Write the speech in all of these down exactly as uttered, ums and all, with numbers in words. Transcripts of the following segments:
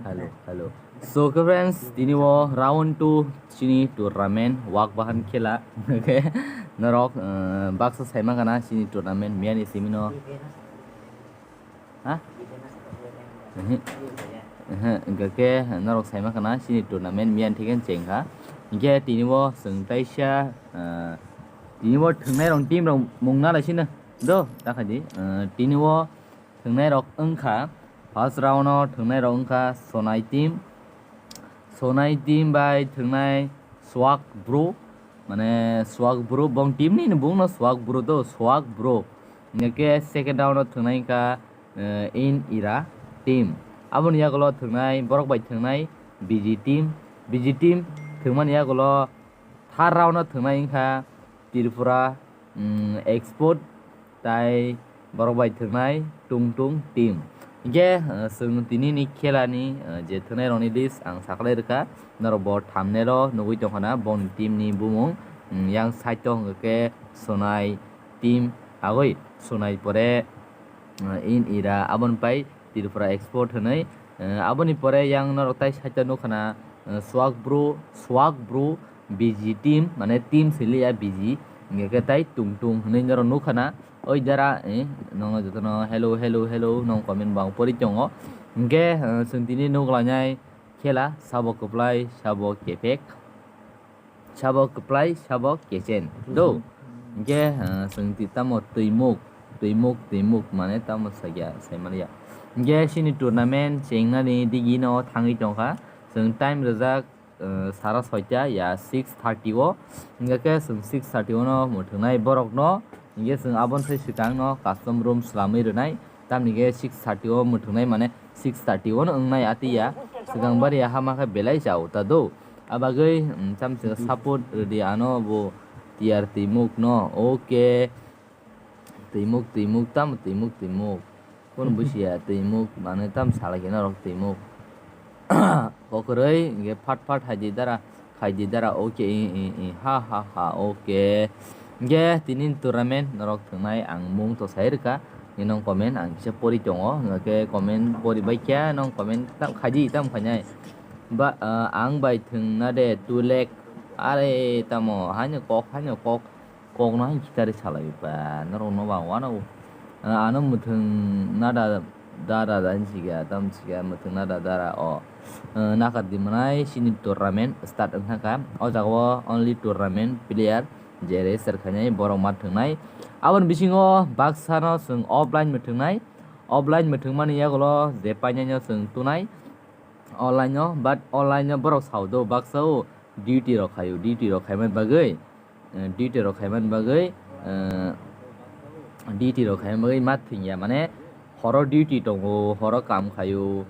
Hello, hello. So, okay, friends, tini o round two chini tournament, wak bahan khela. Okay, norok, eh, baksa saima kana chini tournament, miyani simino. Ha? Ehe. Ehe, hingke ke norok saima kana chini tournament, miyani thikhe chengkha. Hingke tini o chwng taisa, eh, tini o thwngnai rok team rok mung nalai sino. Do, ta khaidi, eh, tini o thwngnai rok wngkha, first round o thwngnai rok wngkha Sonai team, Sonai team bai thwngnai Swag Bro, mane Swag Bro, bong team ni bung no Swag Bro do, Swag Bro. Hingke second round o thwngnai wngkha, eh, In Ira team. Aboni yagulo thwngnai, borok bai thwngnai B G team, B G team thwngmani yagulo third round o thwngnai wngkha Tripura, mm, Export tai borok bai thwngnai Tung Tung team. Hingke, eh, chwng tini ni khela ni, eh, je thwngnai rok ni list ang saklai rwkha, norok bo thumbnail o nugui tongkha na boni team ni bumung, mm, yang side o hwnkhe Sonai team, agoi Sonai pore, eh, In Ira aboni pai Tripura Export hwnwi. Eh, aboni pore yang norok tai side o nukha na, eh, Swag Bro, Swag Bro, B G team, mane team siliya B G, hingke khe tai Tung Tung hwnwi norok nukha na. Oi dara, eh, nongo jotono hello, hello, hello, nong comment bo ang pori tongo. Hingke, eh, chwng tini nuk lainai khela, sabo kwplai, sabo kephek. Sabo kwplai, sabo kechen. Do. Hingke, ah, chwng ti tamo twimuk, twimuk, twimuk mane tamo sakya, saimaliya. Hingke chini tournament chengnani digino thangwi tongkha. Chwng time rwjak, ah, sara soita ya six thirty o. Hingke khe chwng six thirty o no mwthwngnai borokno. Hingke chwng aboni sai swkangno custom room swlamwi rwnai. Tamni khe six thirty o mwthwngnai, mane six thirty o no wngnai atiya. Swkang bari ya hama khe belai chao ta do. Abagwi, mm, chamchwng support rwdi ano bo tiyar twimuk no. Okay. Twimuk, twimuk, tamo twimuk, twimuk. Kono busiya twimuk, mane tam salai khe norok twimuk. Kokroi, hingke phat phat hai di dara, khai di dara, okay, i, i, i, ha, ha, ha, okay. Hingke tini tournament norok thwngnai ang mung to sai rwkha, nini nong comment ang kisa pori tongo, hingke comment pori bai khe nong comment tam khai di, tam khainai. Ba, ah, ang bai thwngna de two lakh, are tamo, haino kok, haino kok. Kokno hai khitarwi salai ba, norokno ba wano. Ah, ano mwthwng nada dara da hinsiga, tamo siga mwthwng nada dara o. Ah, nakar di mwnai chini tournament start wngkha kha. O jaga o only tournament player je register khainai borok ma thwngnai. Aboni bisingo baksa no chwng offline mwthwngnai. Offline mwthwngmani yagulo je painai no chwng tunai. Online o, but online o borok sao do baksa o duty rok khaio, duty rok khaimani bagwi, eh, duty rok khaimani bagwi, eh, duty rok khaimani bagwi ma thwngya, mane horo duty tongo, horo kam khaio,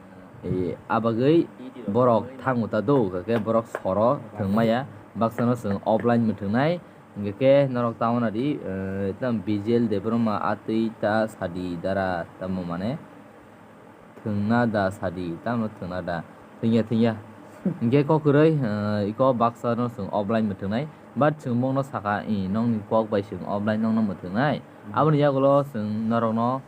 eh, a bagwi borok thango ta do, hwnkhe borok soro thwngmaya, baksa no chwng offline mwthwngnai, hwnkhe norok tamo nadi, eh, tam B J L Debbarma atwi ta sadi dara tamo mane. Thwngna da sadi, tamo thwngna da? Thwngya, thwngya. Hingke kok kwrwi, eh, iko baksa no chwng offline mwthwngnai. But chwng bongno saka, "I, nongni kok bai chwng offline nongno mwthwngnai." Aboni yagulo chwng norokno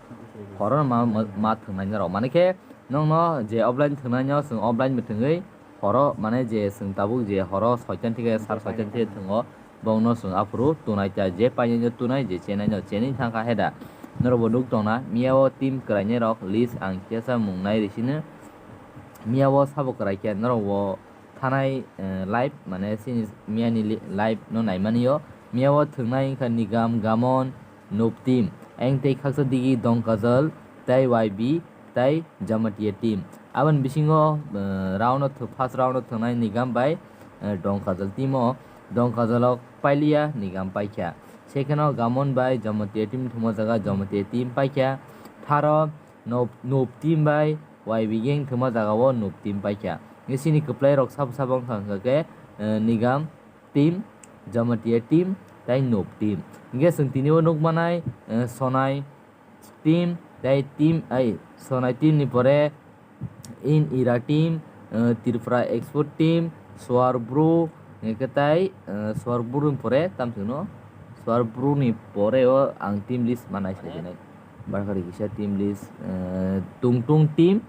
horo ma, ma, ma thwngnai norok. Mane khe nongno je offline thwngnai no chwng offline mwthwngwi horo, mane je chwng tabuk je horo soitan thike sar soitan thike thwngo. Bongno chwng aphuru tunai ta je painai no tunai je chenai no chenwi thangkha heda. Norok bo nuk tongna miya o team kwrainai rok list ang kisa mung nai risino. Miya o sabo kwrai khe norok bo thanai, eh, live mane chini miya ni li-, live no naimani o. Miya o thwngnai wngkha Nigam, Gamon, Noob team. Ayang tei khaksa digi Dongkajal tei Y B tei Jamatia team. Aboni bisingo, eh, round o thw-, first round o thwngnai Nigam bai, eh, Dongkajal team o. Dongkajal o pailiya Nigam paikha. Second o Gamon bai Jamatia team thwngma jaga Jamatia team paikha. Third o Noob, Noob team bai Y B gang thwngma jaga o Noob team paikha. Nge chini kwplai rok sabo sabo wngkha hwnkha khe, eh, Nigam team, Jamatia team, tei Noob team. Hingke chwng tini o nuk manai, eh, Sonai team, tei team, ai, Sonai team ni pore In Ira team, eh, Tripura Export team, Swar Bru, hingke tei, eh, Swar Bru ni pore, tam chwngno, Swar Bru ni pore o ang team list manai sai dinai. Barkari kisa team list, eh, Tung Tung team,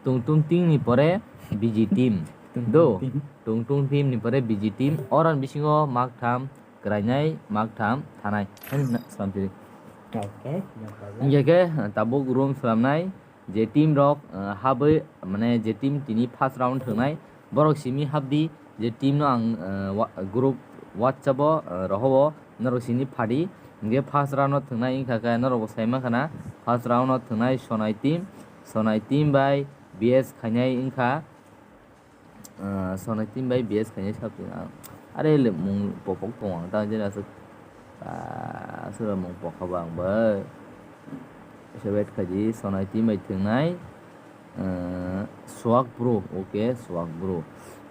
Tungtung team ni pore B G team. Do. Tungtung team ni pore B G team. Oran bisingo maktham kwrainai, maktham thanai. Hani na slamchiri. Okay, no problem. Hingke ke, tabuk room slamnai. Je team rok, eh, habwi, mane je team tini first round thwngnai, borok simi habdi, je team no ang, eh, wa-, group WhatsApp o, eh, rohobo norok sini phadi, hingke first round o thwngnai wngkha khe norok bo sai mankha na, first round o thwngnai Sonai team, Sonai team bai B S khainai wngkha. Ah, Sonai team bai B S khainai sab twi ang. Are le mung pokok tong ang ta jera aswk. Ah, aswk mung pokok ba ang bai. Ese wait khaji Sonai team bai thwngnai. Ah, Suak Bro, okay, Suak Bro.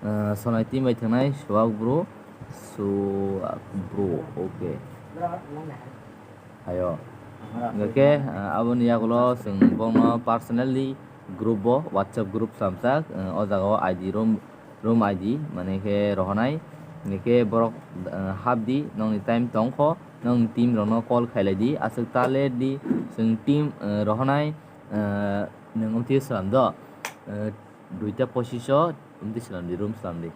Ah, Sonai team bai thwngnai Suak Bro. Suak Bro, okay. Hayo. Hingke, ah, aboni yagulo chwng bongno personally group bo, WhatsApp group samsajak, ah, o jaga o I D room, room I D, mane khe rohonai. Hingke borok, ah, habdi, nongni time tongkho, nongni team rokno call khailai di, aswk ta late di, chwng team, ah, rohonai, ah, nwng omtwi slam do, ah, duita pochish o omtwi slam di, room slam di.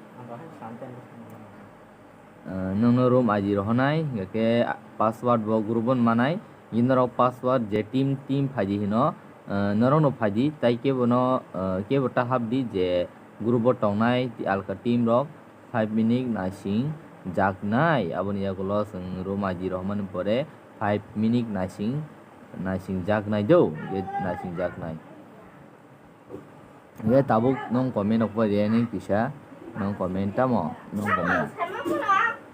Ah, nongno room I D rohonai, hingke password bo group o manai, hingke norok password je team, team phaidi hino, ah, norokno phaidi, tai kebo no, ah, kebo ta habdi je group o tongnai alka team rok five minute naising jaknai, aboni yagulo chwng room I D rohormani pore five minute naising, naising jaknai do, je naising jaknai. Ye tabuk nong comment rok pai de nini kisa, nong comment tamo, nong comment.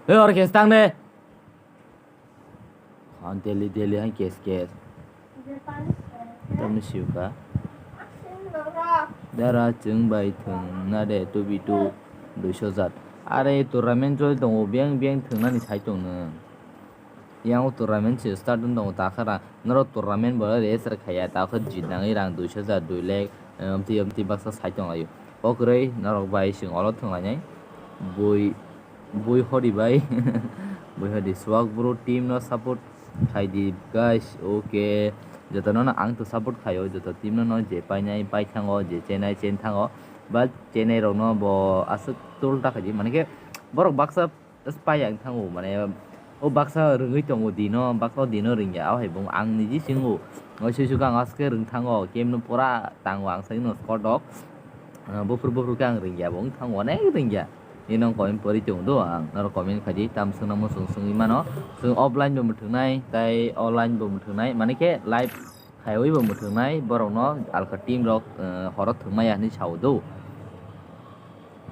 He or kes tang de. Han daily daily han kes kes. Tamo siuka. Dara chwng bai thwng na de tubi tu duiso jat. Are tournament choli tongo, biyang biyang thwng nani sai tong nw. Yang o tournament se start wng tongo, ta khe rang norok tournament bo register khaiya, ta khe jit nangwi rang duiso hajar, dui lakh, eh, amtwi amtwi baksa sai tong laio. O kwrwi norok bai chwng olo thwng lainai. Bui, bui hori bai, bui hori swak bro team no support khai di guys, okay. Joto no ang to support khaio, joto team no no je painai pai thango, je chenai chen thango, ba chenai rok no bo aswk tol ta khai di, mane khe borok baksa Pai ang thango, mane, o baksa rwngwi tongo dino, baksa dino rwngya, o hai bung ang niji singo. O sui suka ang aske rwng thango, kemno pura tango ang sai no skodok. Ah, buphur buphur khe ang rwngya, bo wng thango, onek rwngya. Nino comment pori tongo do ang, norok comment khaidi, tam swngna muchung swngwi mano. Chwng offline bo mwthwngnai, tai online bo mwthwngnai, mane khe live khaiwi bo mwthwngnai, borokno alka team rok, eh, horo thwngmaya hinwi sao do.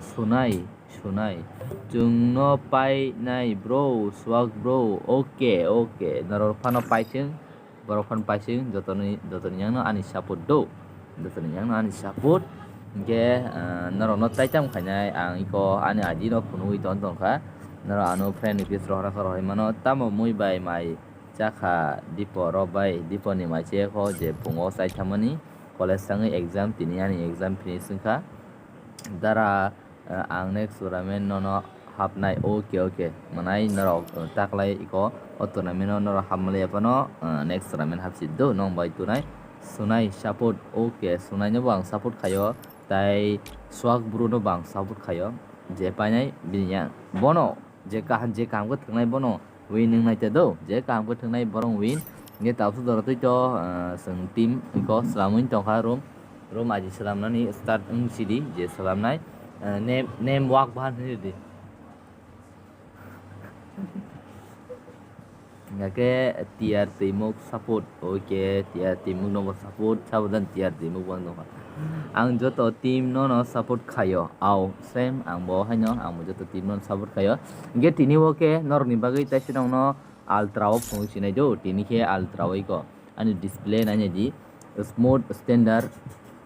Sunai. Sunai. Chwngno painai bro, swak bro. Okay, okay. Norok phano paising, borok phano paising, jotoni, jotoni yangno ani support do. Jotoni yangno ani support. Hingke, ah, norokno taitam khainai ang iko ani I D no phunugwi ton tongkha. Norok ano friend request rohorkha rohorwi mano. Tamo mui bai mai chakha Dipo rok bai, Dipo ni mai chekho je pungo chaithamani college thangwi exam, tini ani exam finish wngkha. Dara, eh, ang next tournament nono hapnai. Okay, okay. Mwnai norok, eh, taklai iko o tournament o norok hapmaliya phano, eh, next tournament hapsi do nong bai tunai. Sunai support, okay, Sunai no bo ang support khaio, tai Swak Bru no bo ang support khaio, je painai bini ya. Bono je kaham, je kaham khe thwngnai bono win wng nai te do, je kaham khe thwngnai borok win. Hingke tabuk jora twi to, ah, chwng team iko swlamwi tongkha room, room aji swlamnani start wng sidi je swlamnai, ah, name, name wak bahan hwnwi rwdi. Hingke T R Twimuk support, okay, T R Twimuk no bo support, sabodan T R Twimuk bo nukha. Ang joto team no no support khaio, au, same, ang bo haino, ang bo joto team no support khaio. Hingke tini o khe norokni bagwi taisa nongno Ultra o phunuk sinai do, tini khe Ultra o iko. Ani display nainai di, smooth standard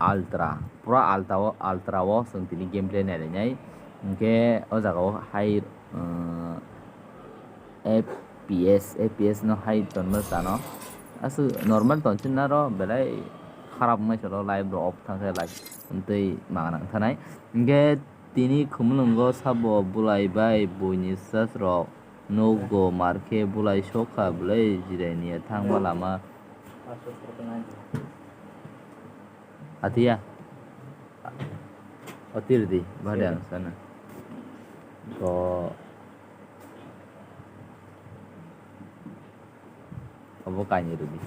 Ultra. Pura Ultra o, Ultra o chwng tini gameplay nai lainai. Hingke o jaga o hai, uh, F P S, F P S no hai tonma chano. Aswk normal tonsin naro belai kharap wngmai salo live rok off thangkhe live wngtwi manang thanai. Hingke tini khumulwngo sabo bulai bai buini sas rok. Nogo markhe bulai sokha, bulai jirania thangma lama. Atia. Otir di, bade ang sana. So, obo kainwi rwdi.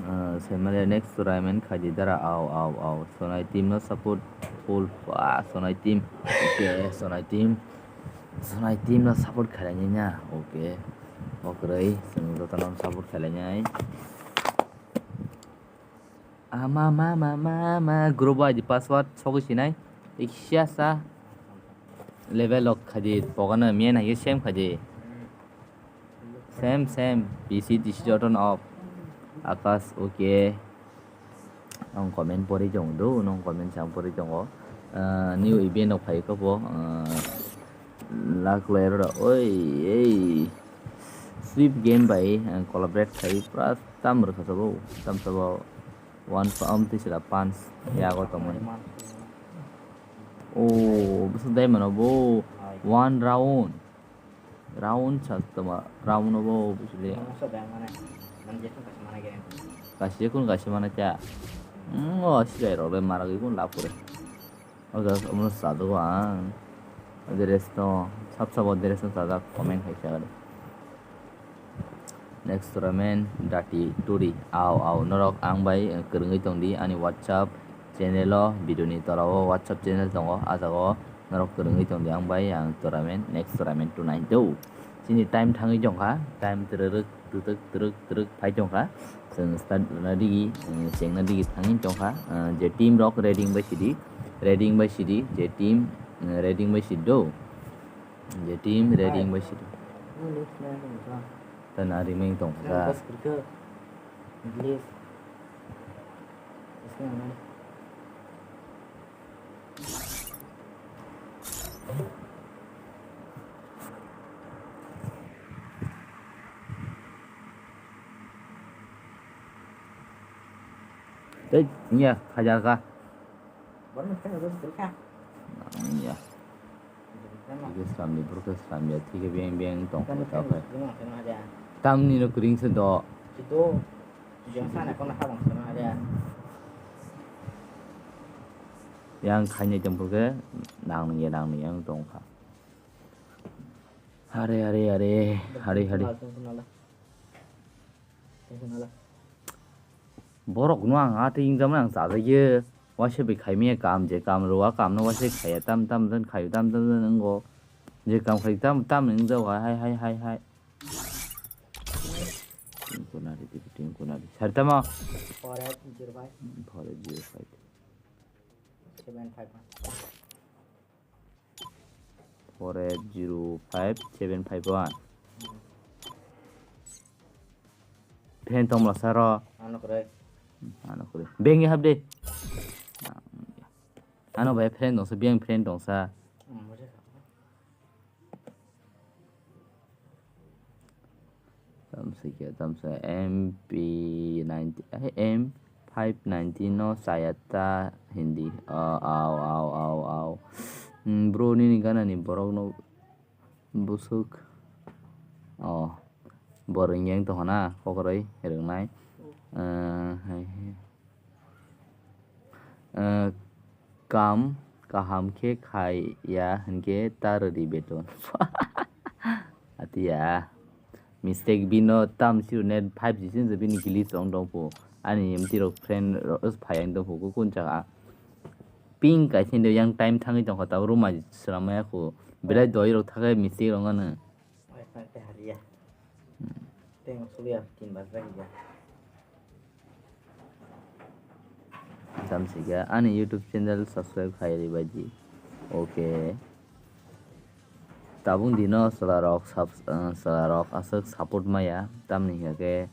Ah, semale next tournament khaidi dara, au, au, au. Sonai team no support full. Wah, Sonai team. Okay, Sonai team. Sonai team no support khailai na. Okay. Okroi, chwng jotono support khailai nai. Ama, ma, ma, ma, ma, group I D password sogwi sinai. Iksia sa level lock khaidi, pogana miya nai same khaidi. Same, same. P C D C jotono off. Akash, okay. Ang comment pori tongo do, nong comment sang pori tongo. Ah, new event rok phai kho bo, ah, luck player rok, oi, ei. Swift game bai, ah, collaborate khai, pura tam rwkha sabo, tam sabo. One pa-, am tisra punch yago tongmani. Oh, bwswk dai mano bo. One round. Round sa toma, round no bo bwswk le. Kaisa kun kaisa mana cha. Hmm, oh, sirai rok le mara gwi kun lapure. O jaga omo sajagw ang. O dress no, sab sabo dress no sajak, comment hai sa. Next tournament, Dati Turi. Au, au, norok ang bai, eh, kwrwngwi tongdi ani WhatsApp channel o, video ni tola o WhatsApp channel tongo, ah jaga o norok kwrwngwi tongdi ang bai, ang tournament, next tournament tonight do. Chini time thangwi tongkha, time twrwk, twrwk, twrwk, twrwk phai tongkha. Chwng start rwna digi, eh, chengna digi thangwi tongkha. Eh, je team rok ready wngbai sidi, ready wngbai sidi, je team, eh, ready wngbai sidi do. Je team ready wngbai sidi. Tana rimeng tongkha. Tei, iya, khajar kha. Borokno khe rwgwi sirkha. Iya. Borokno khe rwgwi sirkha. Thik slam di, borok khe slam ya, thik khe beng beng tong kha ta phai. Borokno khe rwgwi sirkha. Tamni no kwrwng se do. Sido, jeng sana kono habang sana ada. Yang khainai tong khe nang ni, nang ni yang tong kha. Hare, hare, hare, hare, hare. Borok no ang atwi wngjakmani ang chajagwi waisa bai khaimaya kam, je kam rwya kam no waisa khaiya tam tam jan khaio tam tam jan wngo, je kam khai tam tam wngjago hai hai hai hai. Tingkunari, tingkunari. Sartamo? Four eight zero five. Four eight zero five. Seven five one. Four eight zero five seven five one. Friend tongmla saro. Ano kwrwi. Ano kwrwi. Bank hap de. Ano bai friend tongsa, bank friend tongsa. Hmm, bujikha. Tamsike, tamsa M P ninety, eh, M five ninety no chaya ta hindi. Oh, au, au, au, au. Hmm, bro, nini gana ni borok no busuk. Oh, bo rwng yang tongkha na, kokroi rwngnai. Eh, hai, hai. Eh, kam kaham khe khai ya hinkhe ta rwdi beton. Atiya. Mistake bino tam siro net five G sin bini glitch ong dong phu. Ani mti rok friend rok phai ang dong phu kun chaka. Ping kaisa de yang time thangwi tong kha ta ruma swnam ya khu. Belai doi rok thakhe mistake rok ano. Teng sulia tin bas lagi ya. Tamsika ani YouTube channel subscribe khai ri baji. Okay. Tabung dino chwla rok sub-, eh, chwla rok aswk support maya tamni hwnkhe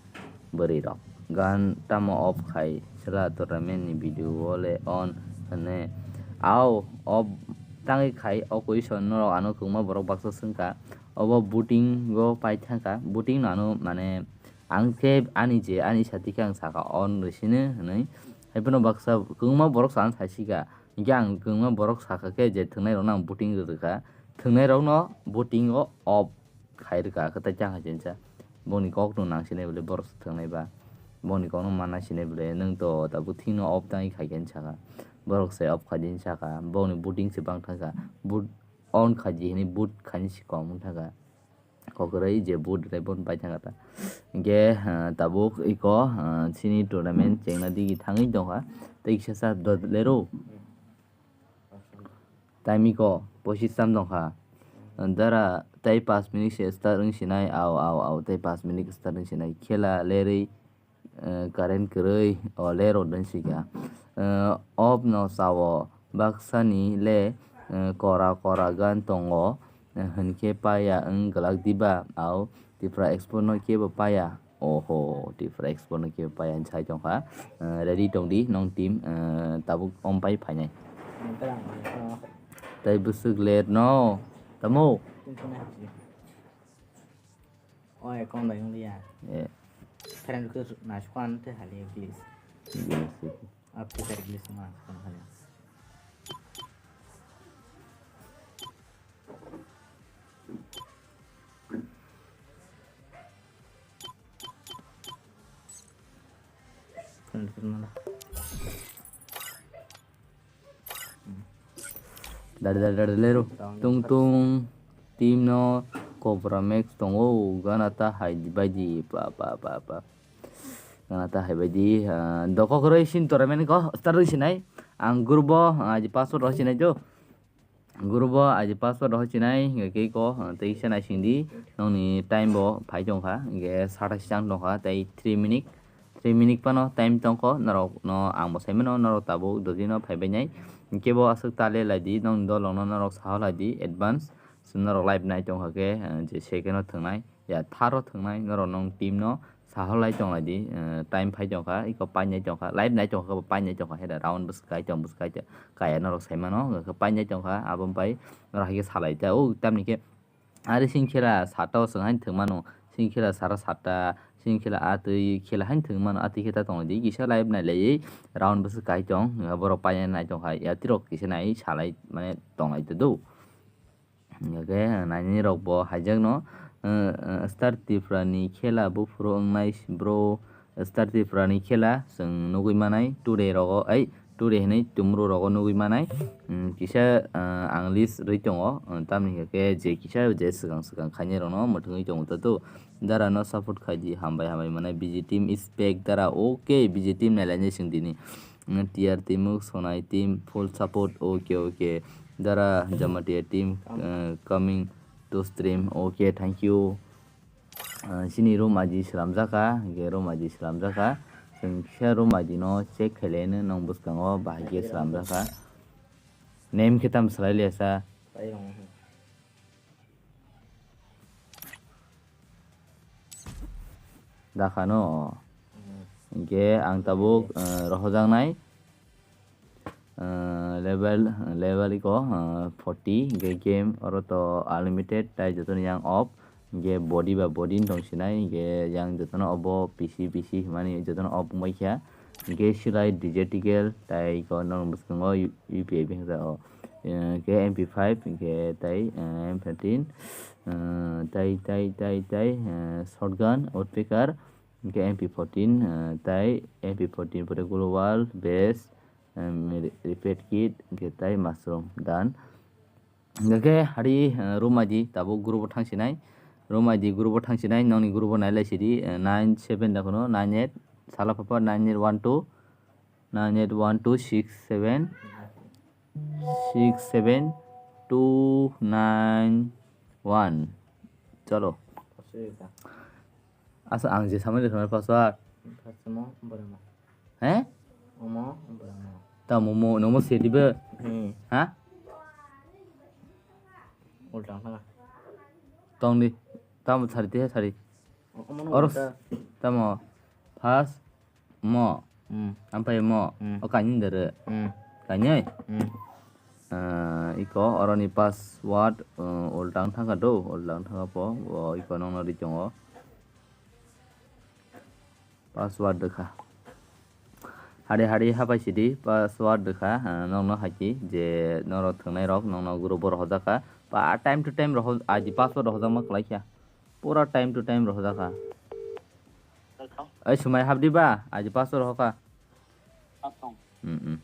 bwrwi rok. Gan tamo off khai chwla tournament ni video o le on hwne. Au off tangwi khai o question norok ano kwbangma borok baksa swngkha. Obo booting o pai thangkha. Booting no ano mane Ang khe ani je, ani sati khe ang saka on rw sini hwnwi. Haiphano baksa kwbangma borok sa ang saisika. Hinkhe ang kwbangma borok saka khe je thwngnairokno ang booting rw rwkha. Thwngnairokno booting o off khai rwkha, kwtai chang hai chensa. Boni kokno nang sinai bole borok se thwngnai ba. Boni kokno manna sinai ble, nwng to tabuk thikno off tangwi khaikhe hinwi sakha. Borok se off khaidi hinwi sakha, bokni booting se bang thangkha. Boot on khaidi hinwi boot khaini se kom wng thangkha. Kokrwi je boot rwbai bono pai thangkha ta. Hinkhe, ah, tabuk iko, ah, chini tournament chengna digi thangwi tongkha. Tei kisa sa dot lero. Time iko pochis tam tongkha. Dara tei pash minute se start wng sinai, au, au, au, tei pash minute start wng sinai. Khela lerwi, eh, current kwrwi, o lerwi dwn sika. Eh, off no sao, baksani le, eh, kora, kora gan tongo, eh, hinkhe paya wng glak diba, au, Tipra Expo no kebo paya. Oho, Tipra Expo no kebo paya hinwi sai tongkha. Eh, ready tongdi, nong team, eh, tabuk om pai phainai. Tei bwswk ler no, tamo? Oi, kon bai wng liya. Eh. Friend request na sukhan te hali, please. Yes, yes. Up to that, please, ma, kon hali. Friend request mana? Dari, dari, dari, lero. Tung, tung. Team no Cobra Max tongo. Gana ta hai di bai di. Pa, pa, pa, pa. Gana ta hai bai di. Ah, doko kwrwi sin tournament ko start wng sinai. Ang group o, ah, di password rw sinai jo. Group o aji password rok chinai, hingke kei ko, ah, tei kisa naising di, nokni time bo phai tongkha, hingke sata sisang tongkha, tei three minute, three minute phano time tongkho, norok no ang bo sai mano, norok tabuk dodi no phai bai nai, hingke bo aswk ta le lai di, nokni dolong no norok saha lai di, advance, norok live nai tongkha khe, ah, je second o thwngnai, ya third o thwngnai, norok nong team no, Sahalai tonglai di, eh, time phai tongkha, iko painai tongkha, live nai tongkha, bo painai tongkha, heda round bwswk kai tong, bwswk kai tong, kaya norok sai mano, hwnkhe painai tongkha, abo bai norok hai khe salai ta, o tamni khe ari sing khela sata o chwng haino thwng mano, sing khela sara sata, sing khela atwi khela haino thwng mano, atwi khe ta tonglai di, kisa live nai laiwi round bwswk kai tong, borok painai nai tongkha, yatrok kisa nai salai mane tonglai ta do. Hingkhe nainai rok bo haijakno, eh, eh, Star Tripura ni khela buphuru wngnai bro, Star Tripura ni khela chwng nugwi manai today rogo, ai, today hinwi tomorrow rogo nugwi manai. Hmm, kisa, eh, ang list rwi tongo, eh, tamni hwnkhe je kisa je swkang swkang khainai rokno mwthangwi tongo tato. Dara no support khai di, hambai hambai manai, B G team is back dara, okay, B G team nailainai chwng dini. Tiar Timuk, Sonai team, full support, okay, okay. Dara Jamatia team, uh, coming to stream, okay, thank you. Uh, chini room aji slamjaka, hingke room aji slamjaka. Chwng kisa room aji no check khailai no nong bwskango bahai khe slamjaka. Name khe tam swlai liya sa. Dakhano. Hingke ang tabuk, eh, rohojaknai, eh, level, level iko, eh, forty, hingke game oro to unlimited, tai jotono yang off, hingke body ba body wng tong sinai, hingke yang jotono obo P C, P C hwnmani jotono off wngbai kha, hingke silai D J T K L, tai iko norok bwskango U P I B hwnjak o. Eh, ke M P five, ke tai, eh, M thirteen, eh, tai, tai, tai, tai, eh, shotgun, woodpecker, ke M P fourteen, eh, tai M P fourteen pore global base, em, re-, repeat kit, ke tai mushroom dan. Hingke hari, eh, room I D tabuk group o thang sinai, room I D group o thang sinai, nongni group o nailai sidi, eh, nine seven da kono, nine eight, sala papa nine eight one two, nine eight one two six seven. Six seven two nine one. Chalo. Asa ang je samani rwkha password. Password mo, borok mo. He? Omo, borok mo. Ta momo, nomo se dibe? Hmm. Ha? Ulta thanga. Tong di. Tamo sari te sari. Omo no Oros. Ulta. Tamo. First. Mo. Hmm. Ampai mo. Hmm. O kainwi dere. Hmm. Kainwi? Hmm. Ah, iko oroni password, uh, ultang thangkha do, ultang thangkha po, o iko nongno ri tongo. Password dekha. Hari hari hapai sidi password dekha, ah, nongno haiki je noro thwngnai rok nongno group o rohorjakha. Pa time to time rohor, I D password rohorjakma kwlaikha. Pura time to time rohorjakha. Ai, sumai habdi ba, aji pastor hoka. Asong. Mm, mm.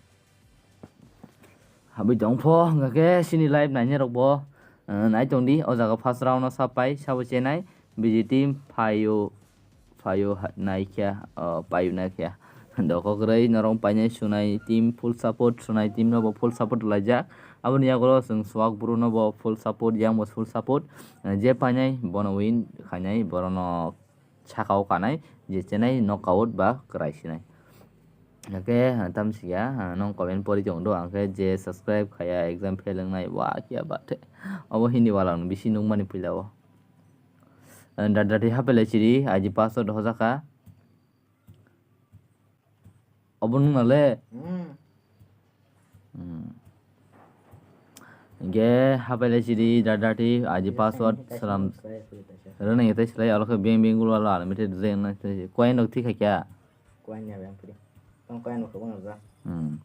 Habwi tong pho, hwnkha khe chini live nainai rok bo, eh, nai tong di, o jaga first round no sa pai, sabo chenai, B G team, phaio, phaio ha-, nai khe, oh, paio nai khe. Doko kwrwi norok painai sunai team full support, sunai team no bo full support laijak. Aboni yagulo chwng Swag Bru no bo full support, yang bo full support. Eh, je painai bono win khainai, borok no saka o kanai, je chenai knockout ba kwrai sinai. Hwnkhe, ah, tamsiya, ah, nong comment pori tong do, ang khe je subscribe khaya exam fail wngnai, wa kiya bathe. Obo Hindi wala no bisi nukmani puila o. Ah, da-, dati hapele chiri, aji password hojaka. Obo nung nale? Hmm. Hmm. Hingke hapailai sidi da-, dati aji password salam. Rwna hingke tei slai alo khe beng beng gulo alo unlimited jeng na tei coin rok thik kha kya? Coin ya beng pudi. Tong coin rok kono ja. Hmm.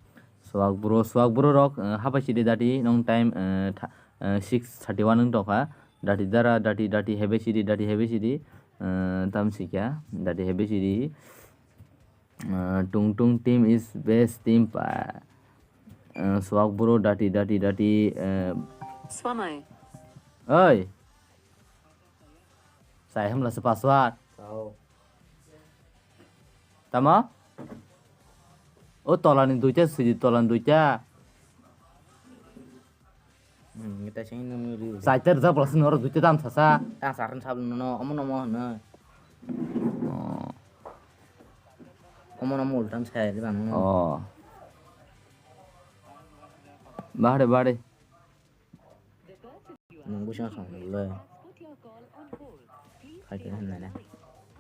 Swag bro, swag bro rok, eh, hapai sidi dati nong time, eh, tha-, eh, six thirty one wng tongkha. Dati dara, dati, dati hebe sidi, dati hebe sidi. Eh, tam sikya, dati hebe sidi. Eh, Tung Tung team is best team pa. Eh, Swag bro dati dati dati, eh. Swamai. Oi. Sai hamla se password. Sao. Tamo? O tola ni duita sidi, tola ni duita. Hmm, kita sing nung ri. Saita rijak bola sini oro duita dam sasa. Ta saran sab no, omo no mo no. Oh. Omo no mo ultam sai ri bang. Oh. Bahare, bahare. Nung busa song le. Khai ke han na.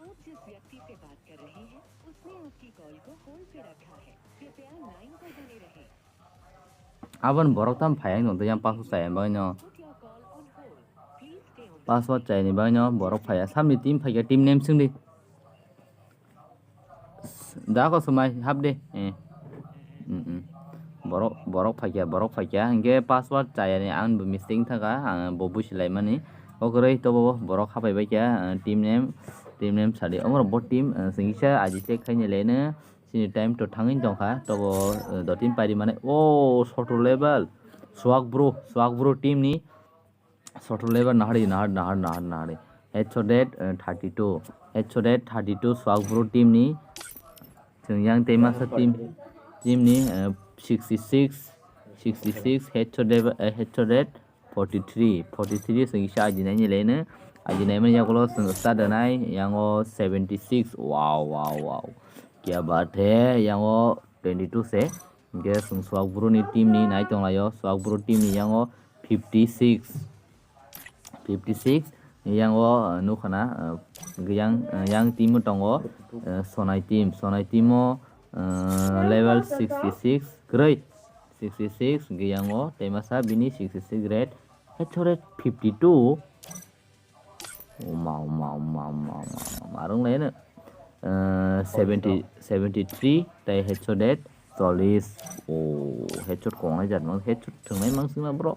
आप जिस व्यक्ति से बात कर रहे हैं, उसने आपकी कॉल को होल्ड पे रखा है। कृपया लाइन पर बने रहें। Aboni borok tam phai ang tong yang pasu chaya bagwi no. Password chayani bagwi no borok phaiya. Samni team phaikha, team name swngdi. Da ko swmai hap de. Eh. Mm, mm. Borok, borok phaikha, borok phaikha. Hingke password chayani ang bo mistake thangkha. Ang bo busi laimani. O kwrwi tobo borok hapai baikha. Eh, team name, team name sadi. Omoro bo team, eh, singkisa aji check khaini leno. Chini time to thangwi tongkha, tobo, eh, dotin pairi mane. Oh, soto level. Swag bro, swag bro team ni. Soto level nahari, nahari, nahari, nahari, nahari. Headshot rate, eh, thirty two. Headshot rate thirty two swag bro team ni. Chwng yang tei masa team, team ni, eh, sixty six, sixty six headshot rate, eh, headshot rate. Forty three, forty three chwng kisa ajinai ni leno. Ajinai mani yagulo chwng start rwnai, yango seventy six. Wow, wow, wow. Kya baat hai, yango twenty two se. Hingke chwng swag bro ni team ni nai tonglaio. Swag bro team ni yango fifty six. Fifty six. Yango, uh, nukhana, uh, yang, uh, yang team o tongo, uh, Sonai team. Sonai team o, uh, level sixty six. Kwrwi. Sixty six, hingke yango tei masa bini sixty six rate, headshot rate fifty two. Oma, oma, oma, oma, oma, oma, arung lai no. Eh, seventy, seventy three, tei headshot rate chollish. Oh, headshot kongnai jat mang, headshot thwngnai mang sima bro.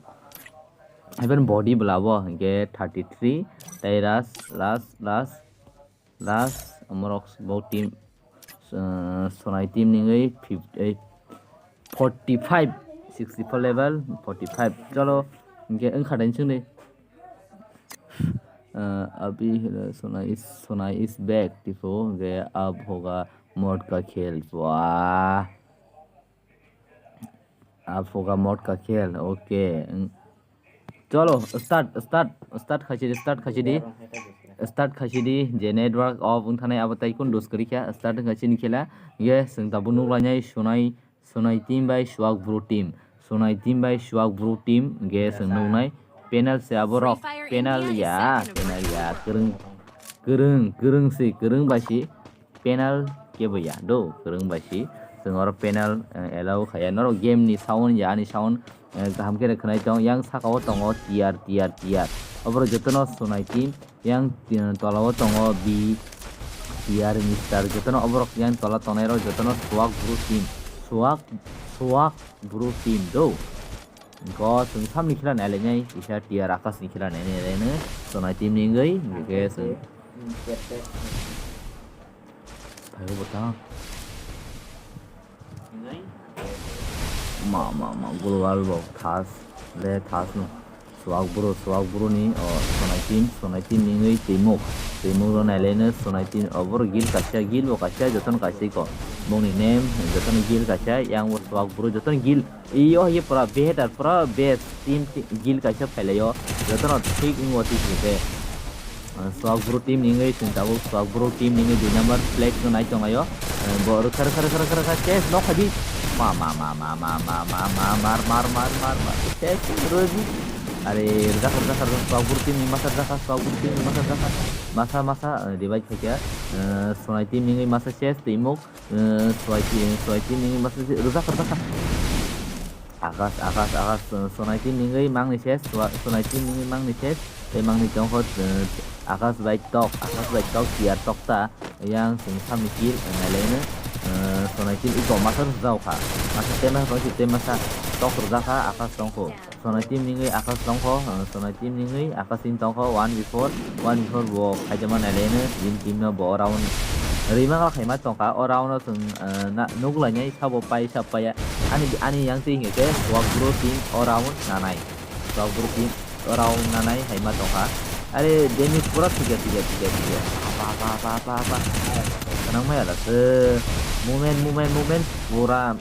Even body bwla bo, hingke thirty three, tei last, last, last, Last, omorok bo team, uh, Sonai team ni wngwi fif-, eh, forty five, sixty four level, forty five. Cholo, hingke wngkha dai chwngni. Uh, Abi, uh, Sonai is, Sonai is back, tipo, hingke ab hoga mod ka khel. Wah. Apoga mod ka khel, okay. Cholo, start, start, start khaisidi, start khaisidi. Start khaisidi, je network off wng thanai abo tai kun dos kwrwi kha, start wng kha chini khela. Ye, chwng tabuk nuk lainai Sonai, Sonai team bai Swag Bru team. Sonai team bai Swag Bru team, ge chwng nuknai. Panel se abo rok, panel ya, panel ya, kwrwng, kwrwng, kwrwng si, kwrwng bai si. Panel kebo ya do, kwrwng bai si. Chwng oro panel, eh, allow khaya. Norok game ni sound ya, ani sound, eh, kaham khe khwnai tong. Yang saka o tongo tiar, tiar, tiar. Oborok jotono Sonai team. Yang, eh, tola o tongo B, tiar, Mister. Jotono oborok yang tola tongnai rok jotono Swag Bru team. Swag, Swag Bru team do. Go chwng samni khela nai lainai, kisa tiar Akash ni khela nai lainai, Sonai team ni wngwi, hingke chwng. Phaigo bwtang. Ma, ma, ma, global bo thas, le thas no. Swak bro, swak bro ni, o, Sonai team, Sonai team ni wngwi Twimuk. Twimuk rok nailaino Sonai team, o, boro gil kaisa, gil bo kaisa, jotono kaisa iko. Bongni name, jotono gil kaisa, yang bo swak bro, jotono gil. Iyo, iyo, pura better, pura best team, ti-, gil kaisa phailaio. Jotono thik wngwi twi se. Ah, Swak Bru team ni wngwi chwng tabuk Swak Bru team ni wngwi dui number flag no nai tonglaio. Eh, bo rwkha, rwkha, rwkha, rwkha, rwkha, chest no khaidi. Ma, ma, ma, mar, mar, mar, mar, mar, mar. Chest rwdi. Are, rwjakha, rwjakha, rwjakha. Swak Bru team ni masa rwjakha, Swak Bru team ni masa rwjakha. Masa, masa, eh, revive khaikha. Eh, Sonai team ni wngwi masa chest, Twimuk. Eh, Swai team, Swai team ni wngwi masa rwjakha, rwjakha. Akas, Akas, Akas, eh, Sonai team ni wngwi mangni ses, Swa-, Sonai team ni wngwi mangni ses, tei mangni tongkho, eh, Akas bai tok, Akas bai tok, tiar tokta, yang chwng samni kill, eh, nailaino, eh, Sonai team iko masa rwjakha, masa tei masa tongsi tei masa tok rwjakha, Akas tongkho, Sonai team ni wngwi Akas tongkho, eh, Sonai team ni wngwi Akas team tongkho, one v four, one v four bo khaijama nailaino, team team no bo round rima khaima tongkha, o round no chwng, eh, na-, nuklainai sabo pai sab paiya. Ani, ani yang twi hingke se Swak Bru team o round nanai. Swak Bru team o round nanai hai ma tongkha. Are damage pura tiga, tiga, tiga, tiga. Apa, apa, apa, apa, apa. Kenang maya lah se. Movement, movement, movement. Pura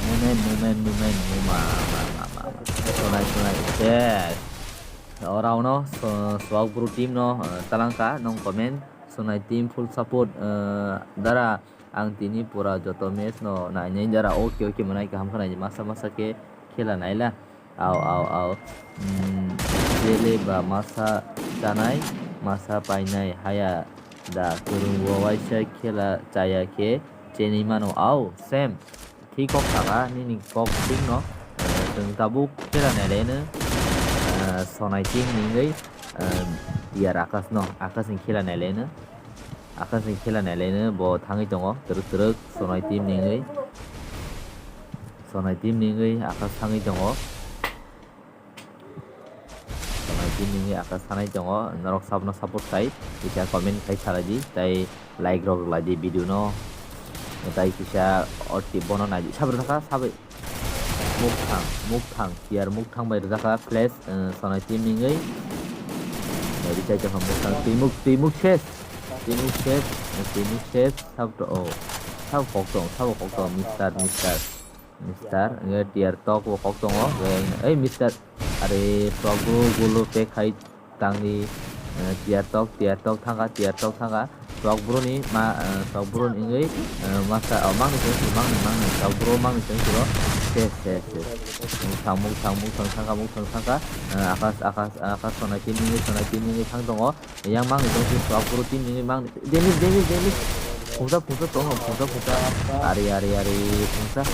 movement, movement, movement. Muma, ma, ma, ma, ma. Sonai, sonai. Yes. O round no Sw-, Swak Bru team no, eh, talangka nong comment. Sonai team full support, eh, dara. Ang tini pura joto match no nainai jara, oke, oke, mwnai kaham khe naidi, masa, masa khe khela naila. Au, au, au. Hmm, jele ba masa chanai, masa painai haya da, kwrwng bo waisa khela chaya khe chenwi mano. Au, same. Thik kok saka, nini kok thik no. Eh, chwng tabuk khela nailaino, eh, Sonai team ni wngwi, eh, T R Akash no, Akash ni khela nailaino. Akash ni khela nailaino bo thangwi tongo, twrwk twrwk Sonai team ni wngwi. Sonai team ni wngwi Akash thangwi tongo. Sonai team ni wngwi Akash thanai tongo, norok sabno support khai, kisa comment khai salai di, tei like rok rwlai di video no, tei kisa o tip bono nai di, sabri thangkha, sabri. Mukthang, mukthang, tiar mukthang bai rwjakha, flash, eh, Sonai team ni wngwi. Nai di chai tongkha mukthang, twi muk, twi muk ses, twi muk ses, eh, twi muk ses, sab to, oh, sab kok tong, sab kok tong, mister, mister, mister, wngkhe tiar tok bo kok tongo, wngkhe, ei mister, are tok bo golo pack khai. Tangwi, eh, tiar tok, tiar tok thangkha, tiar tok thangkha. Swak Bru ni ma, eh, Swak Bru ni wngwi, eh, masa, oh, mangni chwng si, mangni, mangni, Swak Bru mangni chwng si ro. Ses, ses, ses. Mukthang, mukthang, mukthang thangkha, mukthang thangkha. Eh, Akash, Akash, Akash Sonai team ni wngwi, Sonai team ni wngwi thang tongo. Yang mangni chwng si Swak Bru team ni wngwi mangni. Damage, damage, damage. Phungsa, phungsa, tong, phungsa, phungsa. Ari, ari, ari, phungsa.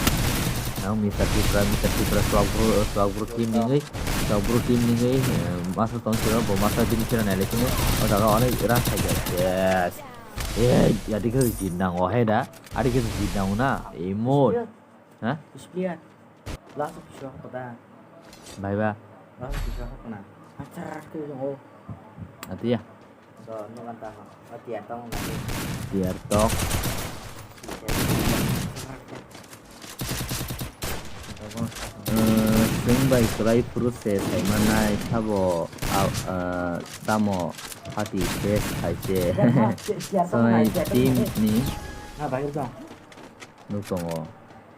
Ang Mister Tripura, Mister Tripura, Swak Bru, Swak Bru team ni wngwi, Swak Bru team ni wngwi, eh, masa tong siro, bo masa bini kira nai lekhe, o jaga onek ran sai jai. Yes. Eh, ya dikhe jit nango, he da. Ari khe jit nango na. Emo. Ha? Clear. Last of show apa dah? Bye bye. Last of show apa na? Acar ke jong. Ati ya. So, no kan tahu. Mati ya tong nanti. Tiar tok. Eh, chwng bai kwlai phuru se sai manai sabo, ah, eh, tamo hati se sai se. Sonai team ni. Ah, bahir dong. Nuk tongo.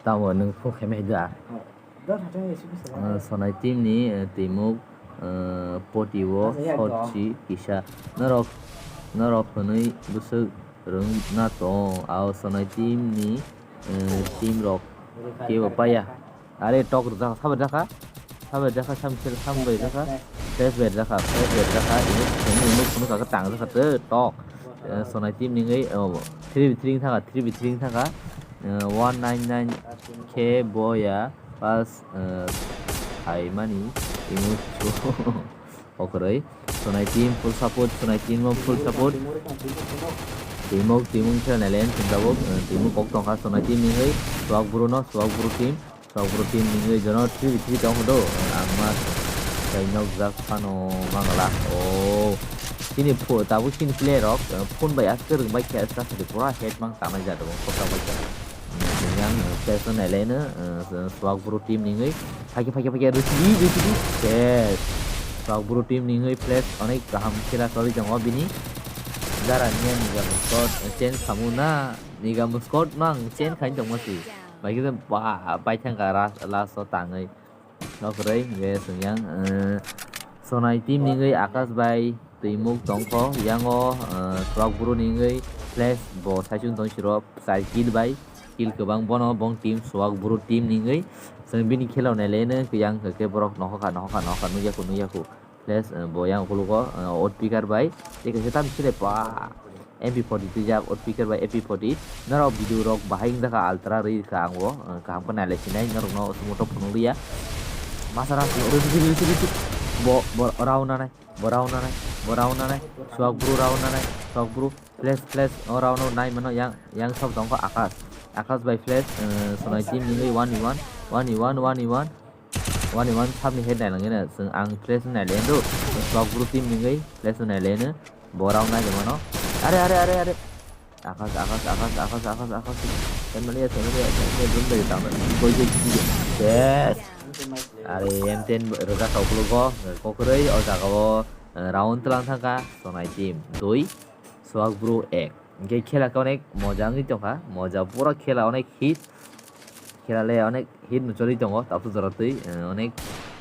Tamo nwng phone khaimai da? Oh, dos hathai isi bisa. Ah, Sonai team ni, eh, Twimuk, eh, poti o hot si kisa. Norok, norok hwnwi bwswk rwng na tong. Ao Sonai team ni, eh, team rok kebo paya. Are tok rwjak, sabai jakha. Sabai jakha, sam sel, sam bai jakha. Flash bai jakha, flash bai jakha. Ini, ini, ini, ini, kaka tang jakha, te, tok. Eh, Sonai team ni ngai, oh, three v three thangkha, three v three thangkha. Eh, one nine nine K boya, pas, eh, hai mani, ini, okoroi. Sonai team full support, Sonai team no full support. Timok, timung sel nelen, sindabok, eh, timung kok tongkha, Sonai team ni ngai, Swak Bru no, Swak Bru team. Swak Bru team ni wngwi jono three v three tong do. Ang ma tei nokjak phano mangala. Oh. Chini pho-, tabuk chini player rok, eh, phone bai aske rwngbai khe aska sadi pura head mang tanai jado, kok bai khe. Yang, eh, flash no nailai no, eh, Swag Bro team ningwi. Phai khe, phai khe, phai khe, rwchidi, rwchidi. Yes. Swag Bro team ningwi flash onek kaham khela choli tongo bini. Jara niya niga muskot, eh, change khamu na, niga muskot no ang change khain tongma si. Bai khe ba, bai thangka ras-, last o tangwi. Nokroi, hingke swngyang, eh, Sonai team ningwi Akash bai twimuk tongkho, yango, eh, Swag Bro ningwi Flash bo saichung tong siro, char kill bai, kill kwbang bono, bong team Swag Bro team ningwi. Chwng bini khela nailai no, yang khe borok nohokha, nohokha, nohokha, nukya khu, nukya khu. Flash, eh, bo yang ukulugo, eh, out picker bai. Tei kaisa tam sile pa M P forty twijak, out picker bai M P forty. Norok video rok bahai wngjakha ultra rwi kha ang o, eh, kaham khe nailai sinai norokno moto phunuk liya. Masa rang phunuk rwi, rwi, rwi, rwi, rwi. Bo, bo round nanai, bo round nanai, bo round nanai. Swag Bro round nanai, Swag Bro. Flash, flash, o round o nai mano yang, yang sok tongkho Akash. Akash bai Flash, eh, Sonai team ningwi one v one, one v one, one v one. One v one sabni head nailangina, chwng ang Flash no nailai do. Swag Bro team ningwi Flash no nailai no. Bo round nai mano. Are, are, are, are. Akash, Akash, Akash, Akash, Akash, Akash. Family, family, family, room dagi tang. Koi, koi, koi, koi. Yes. Are, M ten rwjak tau kulugo. Kokroi, o jaga o, eh, round tlang thangka. Sonai team dui, Swag Bro ek. Hingke khela khe onek moja wngwi tongkha. Moja pura khela onek hit. Khela le onek hit no choli tongo, tabuk jora twi, eh, onek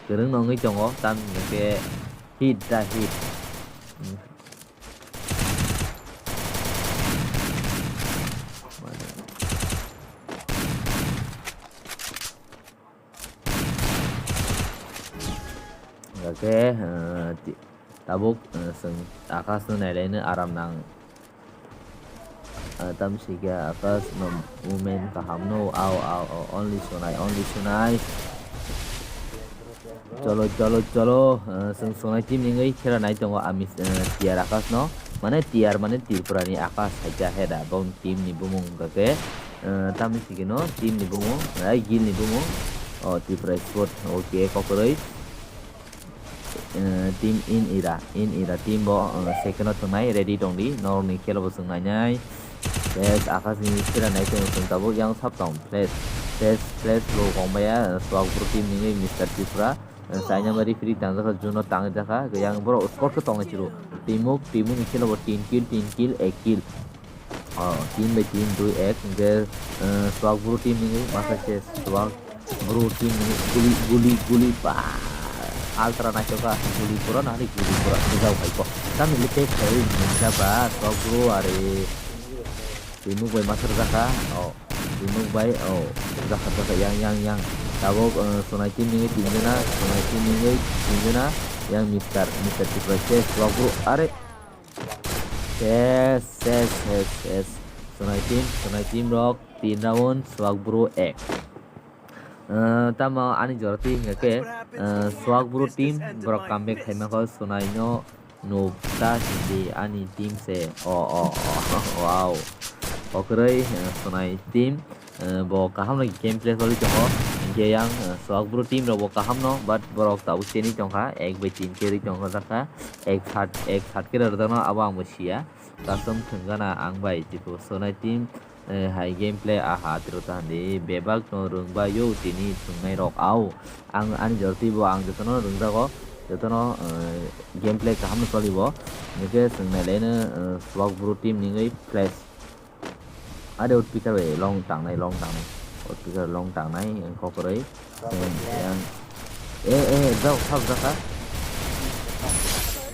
kwrwng no wngwi tongo, tamni hwnkhe hit da hit. Hingkhe, eh, ti-, tabuk, eh, chwng Akash no nailaino aram nang. Ah, tamsike Akash no movement kaham no, au, au, au, only Sonai, only Sonai. Cholo, cholo, cholo, ah, chwng Sonai team ni wngwi khela nai tongo, ami, ah, T R Akash no, mane T R mane Tripura ni Akash hai khe da, bong team ni bumung hwnkha khe, ah, tamsike no team ni bumung, ai, guild ni bumung, oh, Tripura Sport, okay, kokroi. Eh, team in era, in era team bo, eh, second o thwngnai, ready tongdi, norokni khela bo chwng nainai. Yes, Akash ni sera nai chwng chwng tabuk yang sap tong, Flash, Flash, Flash bo kong baya, eh, Swag Bro team ni Mister Tripura, eh, China mari free tang jakha, Juno tang jakha, yang borok score khe tong nai chiro. Timuk, Timuk ni khela bo tin kill, tin kill, ek kill. Oh, team bai team dui ek, hingke, eh, Swag Bro team ni masa se Swag Bro team ni guli, guli, guli, ba, ultra naikha, guli pura nani guli pura, guli jao khai ko. Tam ni tek khai ni kha ba, Swag Bro are. Timuk bai masa jakha, oh, Timuk bai, oh, jakha, jakha, yang, yang, yang. Tabok, eh, Sonai team ni tinjana, Sonai team ni tinjana, yang Mister, Mister Tripura se Swag Bro, are. Yes, yes, yes, yes. Sonai team, Sonai team rok tin round, Swag Bro ek. Eh, tamo ani jora twi hingkha khe, eh, Swag Bro team borok comeback khaima kho Sonai no nukta hindi ani team se. O, o, o, wow. Okroi, eh, Sonai team. Eh, bo kaham no gameplay choli tongo, hingke yang, eh, Swag Bro team rok bo kaham no, but borok tabuk cheni tongkha, ek bai tin khe rwi tongkha, jakha, ek sat, ek sat khe rwjakno abo ang bo siya, custom thwng gana ang bai, tipo Sonai team, eh, hai gameplay aha tiro ta hindi, bebak no rwngbaio tini thwngnai rok, au, ang ani jora twi bo ang jotono rwngjago, jotono, eh, gameplay kaham no choli bo, hingke chwng nailaino, eh, Swag Bro team ningwi flash. Are outpicker bai long tangnai, long tangnai. Outpicker long tangnai, yang kokroi. Yang, eh, eh, jao, sab jaka.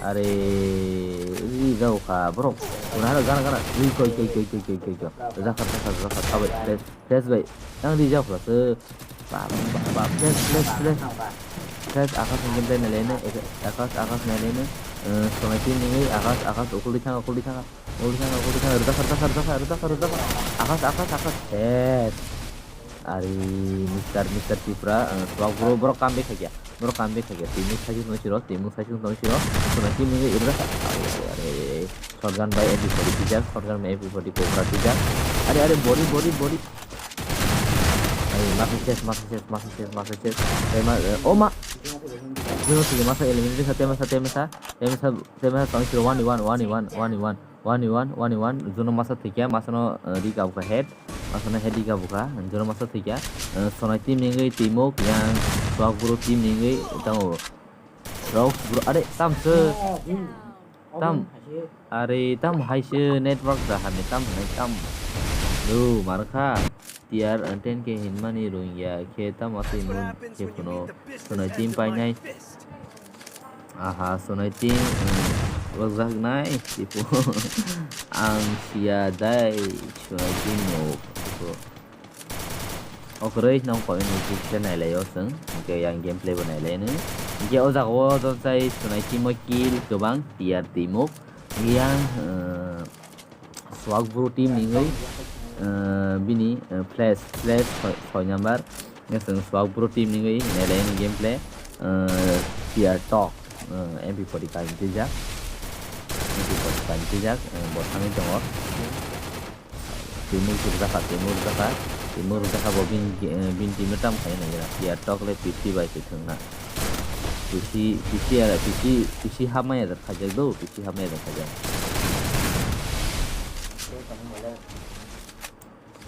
Are, ri jao kha, borok. Kuna haro gana, gana. Ri koi, koi, koi. Jaka, jaka, jaka, sabai, flash, flash bai. Yang ri jao kha, se. Ba, ba, ba, flash, flash, flash. Flash, Akash ni gameplay nailaino, Akash, Akash nailaino. Eh, Sonai team ningwi, Akash, Akash, ukulwi thanga, ukulwi thanga. Ukulwi thanga, ukulwi thanga, rwjakha, rwjakha, rwjakha, rwjakha, rwjakha. Akash, Akash, Akash. Yes. Ari, Mister, Mister Tripura, eh, Swag Bro, borok comeback khaikya. Borok comeback khaikya. Team ni saichung tong siro, team ni saichung tong siro. Sonai team ningwi rwjakha. Ari, ari, ari, ari. Shotgun bai M P forty twijak, shotgun bai M P forty Cobra twijak. Are, are, body, body, body. Masa ses, masa ses, masa ses, masa ses. Tema, eh, oh ma. Juno sigi masa eliminate sa, tema sa, tema sa, tema sa, tema sa, tong siro one one, one one, one one, one one, one one. Juno masa thikya, masa no, eh, rika buka head, masa no head rika buka. Juno masa thikya, eh, sonai team ningwi timok yang suak bro team ningwi tango. Rok bro, are tam se. Tam, are tam hai se network da hame tam hanai tam. Lo markha. Tier ten ke hinmani rungya khe tamo twi mun khe phuno. Sonai team painai. Aha, sonai team, um, rojak nai tipo. Ang sia dai sonai team no tipo. Okroi nong koi ni kisa nai lai o seng. Oke, yang gameplay bo nai lai ni. Oke, o jaga o jonsai sonai team o kill kobang tier team o. Yang, uh, Swag Bro team ni wngwi, eh, bini, eh, flash, flash soi, soi number. Nge chwng Swag Bro team ni wngwi, nai lai ni gameplay, eh, Tier Talk, eh, M P forty five twijak. M P forty five twijak, eh, bo thangwi tongo. Timur rwjakha, Timur rwjakha, Timur rwjakha bo bini, eh, bini team no tamo khaina naiya. Tier Talk le P C bai se thwngna. P C, P C, P C, P C hapmaya da khaijak do, P C hapmaya da khaijak.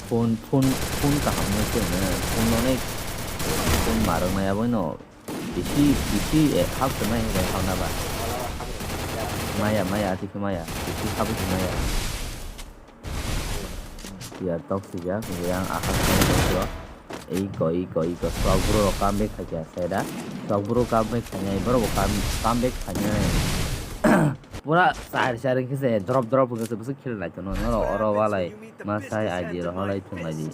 Phone, phone, phone kaham no se ne, phone no ne, phone marwk nai abo no, P C, P C, eh, hap se mai re hapna ba. Maya, maya, ati khe maya, P C hap se maya. Tier Talk swijak, yang aha se iko, iko, iko, Swag Bro rok comeback khaikha, saida. Swag Bro comeback khainai, borok bo come-, comeback khainai. Pura sari sari khe se drop drop khe se bwswk khela naithokno, norok oro walai ma sai I D rok halai thwng lai di.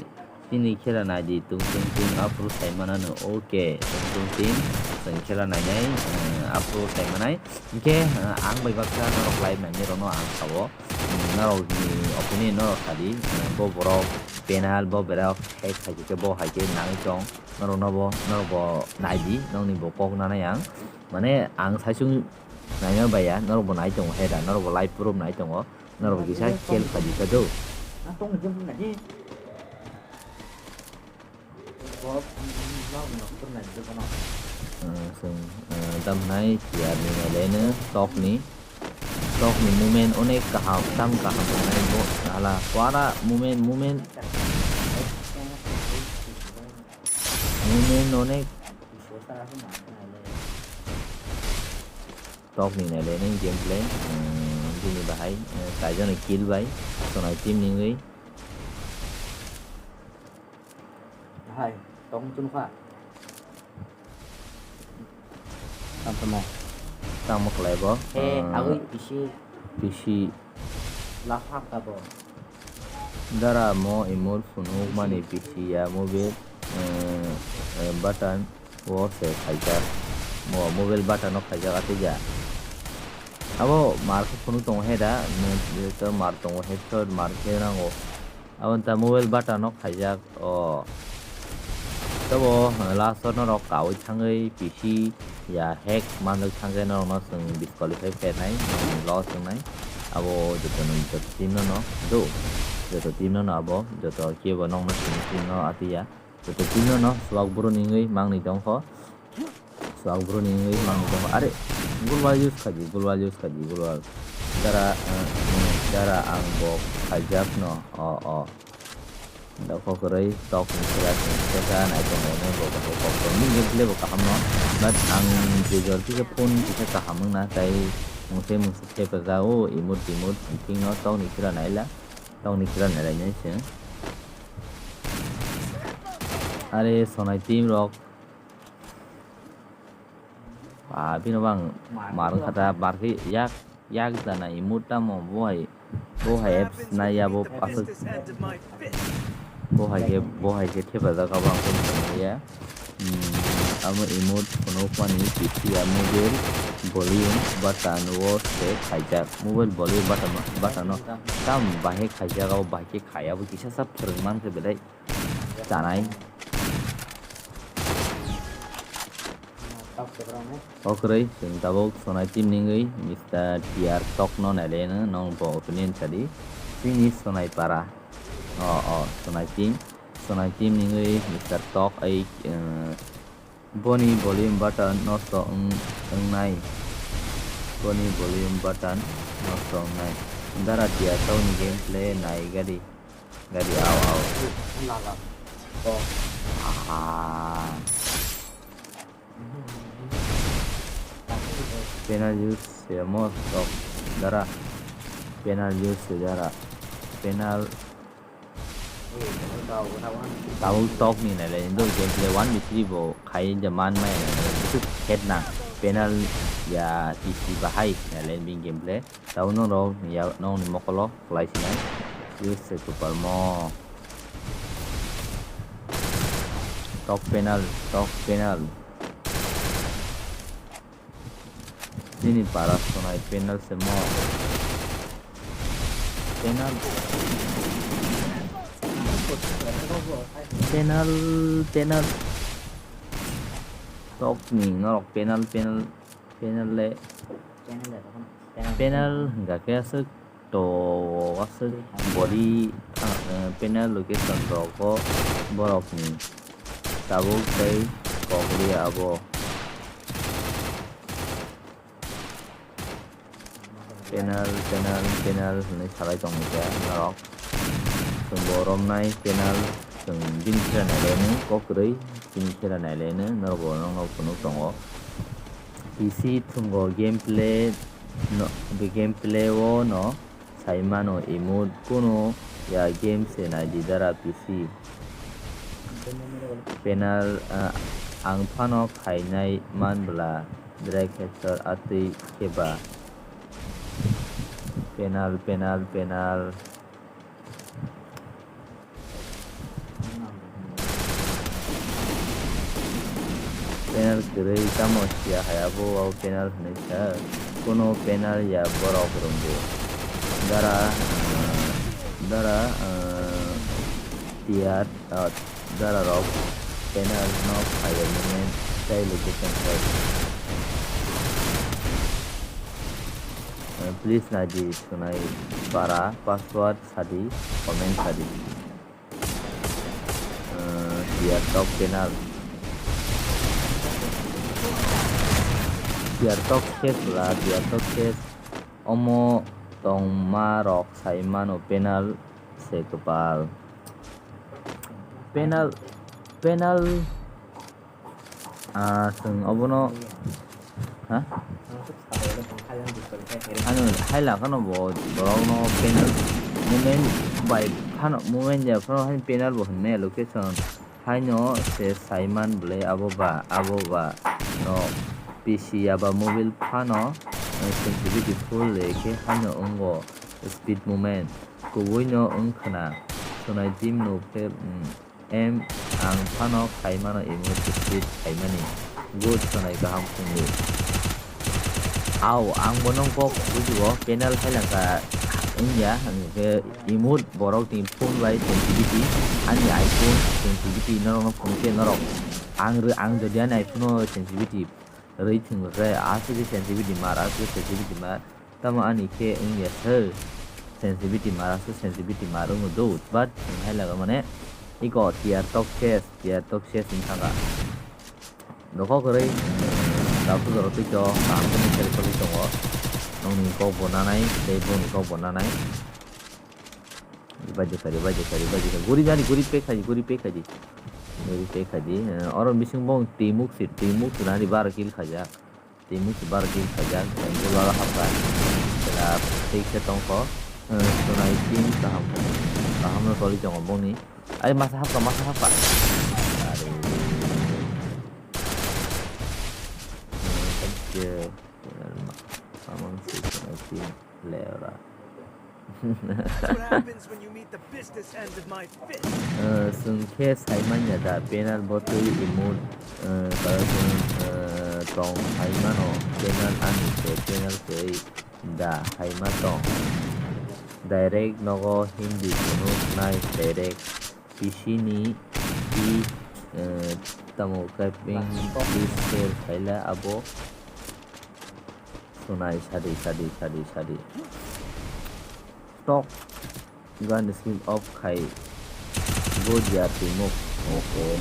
Chini khela nai di, tung tung ting approve sai manano, okay, tung tung ting chwng khela nainai, eh, approve sai manai. Hinkhe, eh, ang bai baksa norok live nainai rokno ang sao, mm, norokni opinion norok sadi, eh, bo borok penal, bo borok hack khai khe bo hai khe nangwi tong, norokno bo, norok bo nai di, nokni bo kok nanai ang. Mane ang saichung naima baiya, norok bo nai tongo heda, norok bo live proof nai tongo, norok bo kisa khel kha di kha do. Eh, chwng, eh, tamnai tier ni nai le no, Talk ni, Talk ni movement onek kaham, tam kaham tongnai bo, hala, wara movement, movement, movement onek. Talk ni nai le nang gameplay, eh, bini bahai, eh, kaijaknai kill bai, sonai team ni wngwi. Hai, tong chun kha. Tamo. Tamo khlai bo? He, eh, agwi bisi. Bisi. Laphang ka bo. Dara mo emote phunuk mani P C ya mobile, eh, eh, button o se khaijak. Mo mobile button o khaijak atija. Abo mar khe phunuk tongo he da, to mar tongo he, to mar khe nango. Abo ta mobile button o khaijak o. Tabo last o norok kaui thangwi P C ya hack manjak thangkhe norokno chwng disqualify khainai, loss wngnai. Abo joto ni, joto team no no do, joto team no no abo, joto kebo nokno chwng team no atwi ya. Joto team no no Swag Bro ni wngwi mangni tongkho. Swag Bro ni wngwi mangni tongkho. Are, global use khaidi, global use khaidi, global. Dara, eh, dara ang bo khaijak no. O, o. Dokho kwrwi tok ni sira sing seka nai tongo ne bo bo kok ni gameplay bo kaham no. But ang je jor kisa phone kisa kaham wngna tai mungse mungse khe pajao emote emote thing no tok ni sira naila. Tongni kira nai lai nai se. Are sonai team rok. Ah, bino bang mar khata bar khe yak, yak jana emote tamo bo hai, bo hai apps nai ya bo aswk. Bo hai khe, bo hai khe thepajak abo ang khe ya. Hmm, amo emote phunuk mani P C ya mobile volume button o se khaijak. Mobile volume button, button o tam bahai khaijak, abo bahai khe khai, abo kisa sa phwrwng man khe belai chanai. O kwrwi chwng tabuk sonai team ni wngwi Mister T R Tok no nai le no, nong bo opinion sadi. Chini sonai para. O, o, sonai team. Tonai team ningwi Mister Tok ai, eh, boni volume button nosto wng, wngnai. Boni volume button nosto wngnai. Dara tia tokni gameplay nai gadi. Gadi au au. Aha. Panel use se mo tok dara. Panel use se dara. Panel tabuk tok ni nai le do gameplay one by three bo khai je man mai nai le bwswk khet na panel ya P C bahai nai le bini gameplay. Tabuk norok ya nokni mokolo kwlai sinai. Use se kwpal mo. Tok panel, tok panel. Chini para sonai panel se mo. Panel. Panel, panel. Tok ni norok panel, panel, panel le. Panel hingka khe aswk to aswk body thang, eh, panel location rogo borokni tabuk tei kok liya abo. Panel, panel, panel hwnwi salai tongkha norok. Chwngbo romnai panel chwng bini sera nailaino kok kwrwi bini sera nailaino norokbo nokno phunuk tongo. P C thwngbo gameplay no, gameplay o no sai mano emote kuno ya game se naidi dara P C. Panel, ah, ang phano khainai man bwla drag hector atwi khe ba. Panel, panel, panel. Panel kwrwi tamo siya hai abo, abo panel hwnwi sa. Kuno panel ya borok rwngbo. Dara, ah, dara, ah, tiar, ah, dara rok panel no khayo movement tei location tag. Ah, please naidi sunai bara password sadi, comment sadi. Eh, Tiar Tok channel. Tiar Tok ses bwla, Tiar Tok ses. Omo tongma rok sai mano panel se kwpal. Panel, panel. Ah, chwng obono, ha? Ano hai la khano bo borokno panel movement bai phano, movement ya phano hai panel bo hwnmaya location. Haino se saiman bwle abo ba, abo ba no P C ya ba mobile phano, eh, sensitivity full le khe haino wngo speed movement. Kubui no wng khna, sunai team no khe, mm, Em, ang phano khai mano emote speed khaimani. Good, sonai kaham phungo. Au, ang bono kok bujigo, panel hai langka wngya, hwnkhe emote borok ni phone bai sensitivity, ani iPhone sensitivity norok no phunukhe norok. Ang rw-, ang jodi ani iPhone o sensitivity rwi thwngkhe, aswk khe sensitivity mar, aswk khe sensitivity mar. Tamo ani khe wngya se sensitivity mar, aswk sensitivity mar wngo do, but wng hai laga mane iko Tiar Tok ses, Tiar Tok ses wng thangkha. Dokhok kwrwi, tabuk jora twi to kaham khe nai sari sogwi tongo. Nokni kok bo nanai tei boni kok bo nanai. Baji kari, baji kari, baji kari. Guri jani, guri pek khaji, guri pek khaji. Guri pek khaji. Eh, oro bising bong twi muk si, twi muk si nani bar kill khaijak. Twi muk si bar kill khaijak. Angle wala hapkha. Sela pek se tongkho. Eh, sunai team kaham, kaham no toli tongo bongni. Ai masa hapkha, masa hapkha. Are. Eh, thank you. Amang si sunai team. Leora. That's what happens when you meet the business end of my fist. Eh, chwng khe sai manya da, panel bo twi emote, eh, kaisa chwng, eh, tong hai mano, panel ani se, panel kwrwi da hai ma tong. Direct nogo Hindi phunuk nai direct P C ni i, eh, tamo khe ping please share khaila abo. Sunai sadi, sadi, sadi, sadi. Tok. Gun skill off khai. Good, ya, team up. Okay.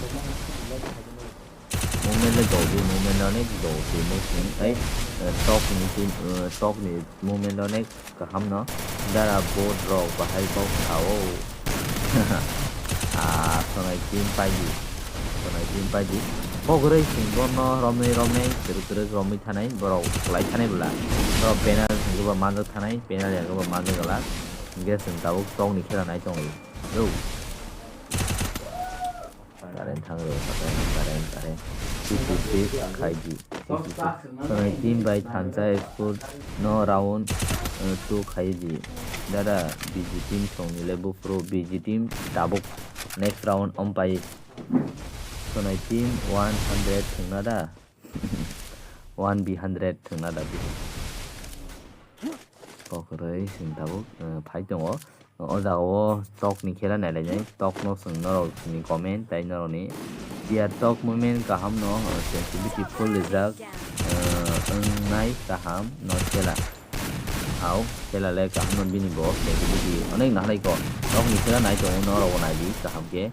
Movement le go di, movement le onek go, team up ni. Ai, eh, tok ni team, eh, tok ni movement le onek kaham no. Dara bot rok bahai kok sao. Ah, sonai team pai di. Sonai team pai di. Kok rei sing bono romwi romnai, teruk teruk romwi thanai, borok kwlai thanai bwla. Borok banner hwnkhe bo manjak thanai, banner ya hwnkhe bo manjak gala. Hwnkhe chwng tabuk tok ni khela nai tongwi. Yo. Current thang rw, current, current, current. Six six six khai di. Six six six. Sonai team bai thansa export no round, uh, two khai di. Dada, B G team thong ni le buphuru, B G team tabuk next round om pai. Sonai team one hundred thwngna da? One v hundred thwngna da? Kokroi sing tabuk, uh, phai tongo. O jaga o tok ni khela nai lai nai, tok no chwng norok ni comment tai norok ni. Dia tok movement kaham no, uh, sensitivity full rijak, uh, wngnai kaham no khela. Au, khela le kaham no bini bo sensitivity onek nahalai ko. Tok ni khela nai tongo norok bo nai di kaham khe.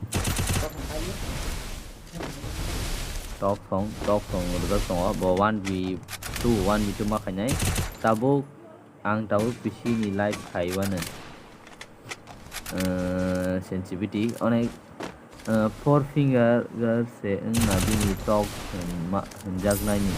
Tok song, tok song rijak tongo, bo one v two, one v two ma khainai. Tabuk ang tabuk P C ni live khai wano. Eh, sensitivity onek, eh, four finger se wngna bini tok hwnma-, hwnjaknai ni.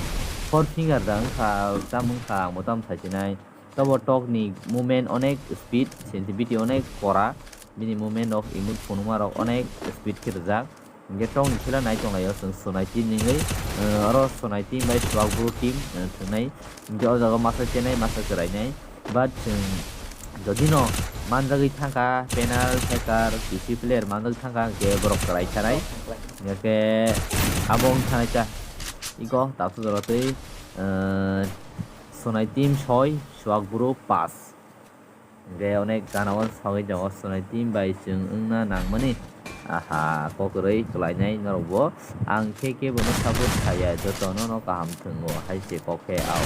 Four finger da wngkha, tam wngkha, ang bo tam saisinai. Tobo tok ni movement onek speed, sensitivity onek kora, bini movement rok emote phunukma rok onek speed khe rijak. Hingke tokni khela nai tonglaio chwng Sonai team ni wngwi, eh, oro Sonai team bai Swag Bro team, eh, thwngnai. Hingke o jaga masa chenai, masa chwrainai. But chwng jodi no manjagwi thangkha, panel, hacker, P C player manjagwi thangkha, hingke borok kwrai sanai. Hingke abo wng thanai ta. Iko tabsa jora twi, eh, Sonai team soi, Swag Bro pass. Hingke onek gana o sagwi tongo, Sonai team bai chwng wngna nangmani. Aha, kokroi kwlainai norok bo. Ang khe kebo no support khaiya, joto no no kaham thwngo, hai se kok khe ao.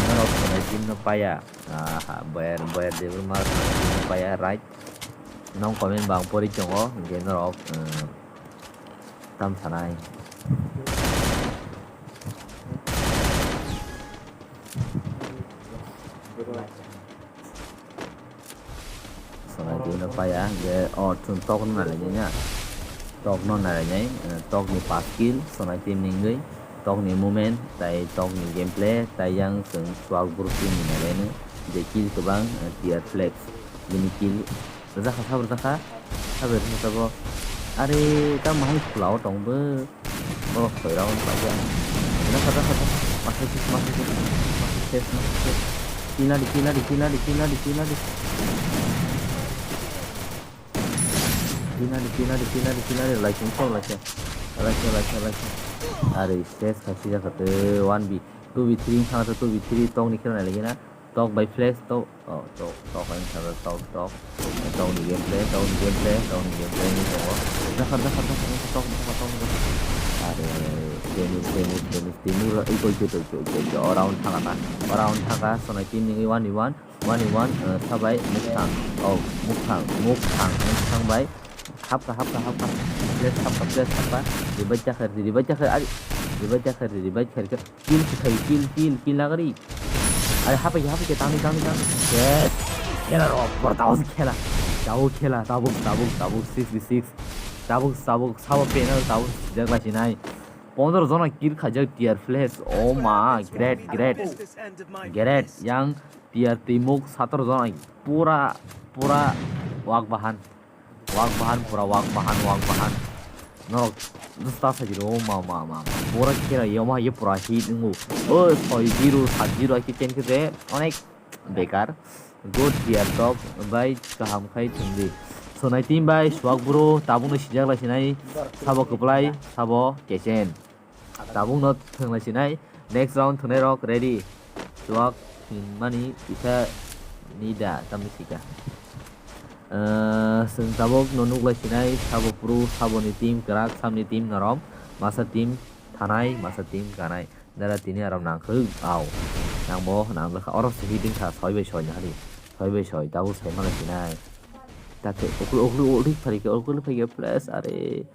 Norok Sonai team no paiya. Aha, boyer, boyer Debbarma Sonai team no paiya, right? Nong comment bang pori tongo, hingke norok, eh, tam sanai. Sonai team no paiya, je, oh, chwng tok no nai nai na. Tok no nai nai, eh, tok ni pass kill, Sonai team ni wngwi, tok ni movement, tai tok ni gameplay, tai yang chwng Swag Bro team ni nai nai no, je kill kwbang, eh, T R Flex, bini kill, rwjakha, sabo rwjakha, sabo rwjakha bo. Are, tamo hai khwlao tong bo. Borok soi round paikha. Kata, kata, kata. Masa sih, masa sih, masa sih, masa sih. Kill nadi, kill nadi, kill nadi, kill nadi, kill nadi. Kill nadi, kill nadi, kill nadi, kill nadi. Like, like, like. Like, like, like. Are, ses khasi jakha te one v two v three, thang two v three, tong ni khela nai lagi na. Tok bai flash, tok, oh, tok, tok, ang sana tok, tok. Tok ni gameplay, tok ni gameplay, tok ni gameplay ni tongo. Dakhar, dakhar, dakhar, tok, tok, tok, tok. Are, Dennis, Dennis, Dennis, Timur, iko, iko, iko, iko, iko, iko, o round thangkha na. O round thangkha, Sonai team ni one v one, one v one, eh, sabai, Mukthang, oh, Mukthang, Mukthang, Mukthang bai. Hapkha, hapkha, hapkha. Flash hapkha, flash hapkha. Revive jakha, revive jakha, ari. Revive jakha, revive jakha. Kill, kill, kill, kill, kill nagari. Are, hapai, hapai, tangni, tangni, tangni. Yes. Khela ro, bor, tabuk khela. Tabuk khela, tabuk, tabuk, tabuk, six v six. Tabuk, tabuk, sabo panel, tabuk, sijak laisinai. Pondro jona kill khaijak T R Flash. Oh ma, great, great. Great, yang T R Timuk, sator jona pura, pura wak bahan. Wak bahan, pura wak bahan, wak bahan. Norok just ta sajiro, ma, ma, ma, ma. Pura kira, yo ma, ye pura hit ngu. O, soi zero, sat zero, aki chen kete, onek bekar. Good tier top, bai kaham khai thangdi. Sonai team bai, Swag Bro, tabuk no sijak lai sinai, sabo kwplai, sabo kechen. Tabuk no thwng lai sinai. Next round thwngnai rok ready. Chuak hinmani kisa ni da tamni sika. Eh, chwng tabuk no nuk lai sinai, sabo pro, sabo ni team kwrak, samni team norom, masa team thanai, masa team kanai. Dara tini aram nang khwk au. Nang bo nang lekha oro se hiding kha soi bai soi nahari. Soi bai soi tabuk sai ma lai sinai. Tate ukul ukul ukul phaikhe ukul phaikhe plus are.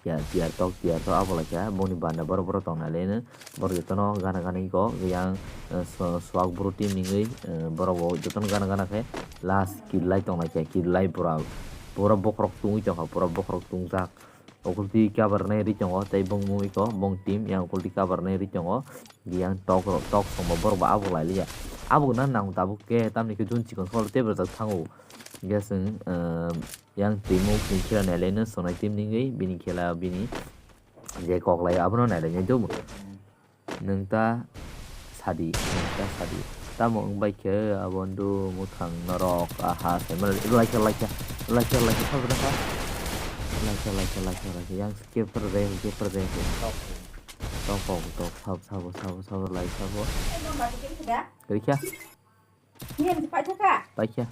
Tiar tiar tok tiar tok abo laikha boni banda borok borok tong nai laino borok jotono gana gana iko yang swak bru team ningwi borok bo jotono gana gana khe last kill lai tong lai khe kill lai bura bura bokhorok tungwi tongkha bura bokhorok tungjak. Ukulti cover nai ri tongo tei bong mui ko bong team yang ukulti cover nai ri tongo. Yang tok rok tok songbo borok bo abo lai liya abo na nang tabuk khe tamni khe jun chikon khol tei berajak thango. Hingke chwng yang twi muk ni khela nai laino sonai team ningwi bini khela bini je kok lai abono nai lai nai do. Nwng ta sadi nwng ta sadi tamo wng bai khe abo ndu mwthang norok aha saimano laikha laikha laikha laikha sabrwkha laikha laikha laikha laikha yang skip rwkha skip rwkha tok tok tok sabo sabo sabo sabo lai sabo. Rikha. Ni yang cepat cakap. Paikha.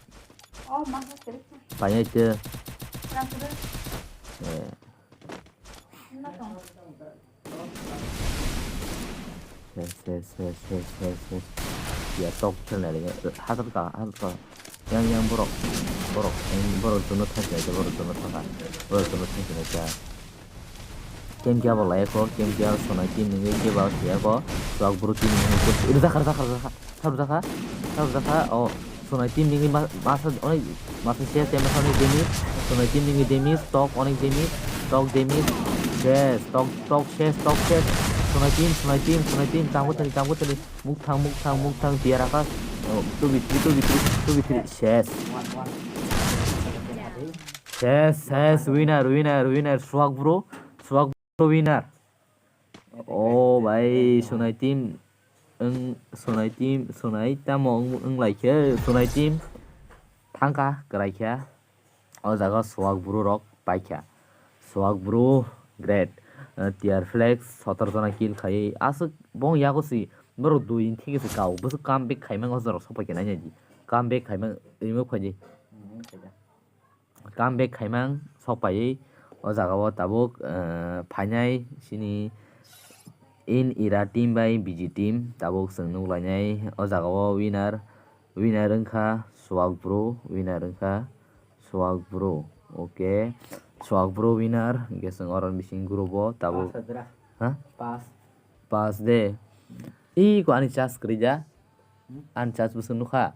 Oh, mah, cepat. Paikha je. Kurang sudah. Eh. Enak dong. Ses ses ses ses ses ses. Ya tok channel ya. Hatar ka, hatar ka. Yang yang borok. Borok. Yang borok jono thang ya, borok jono thang ka. Borok jono thang ya. Kem kya bo lai ko, kem kya sonai team nungwi keba siya ko. Swak bru team nungwi ko. Ida jakha jakha jakha. Sab jakha, sab jakha, oh, sonai team ningwi ma-, masa, onek masa siya, siya masa onek damage, sonai team ningwi damage, tok onek damage, tok damage, ses, tok, tok ses, tok ses, sonai team, sonai team, sonai team, tangbo thani, tangbo thani, mukthang, mukthang, mukthang, tiar akas, oh, two v three, two v three, two v three, ses. Ses, ses, winner, winner, winner, swak bru, swak bru winner. Oh, bai, sonai team. Wng sonai team, sonai tamo wng, wng lai khe sonai team thangkha kwrai kha. O jaga swak bru rok paikha. Swak bru great. Uh, tier flex sotor jona kill khai aswk bong yago si borok dui thik se kau bwswk comeback khaimang o jorok sopai khe nainai di. Comeback khaimang remove khai di. Comeback khaimang sok paiwi o jaga o tabuk, eh, phainai chini in era team bai B G team tabuk chwng nuk lainai o jaga o winner, winner wngkha Swak Bru, winner wngkha Swak Bru, okay, Swak Bru winner, hwnkhe chwng oro bising group o tabuk, Pass hadra. Ha? Pass. Pass de. Iko ani charge kwrwi ja. Hmm? Ani charge bwswk nukha.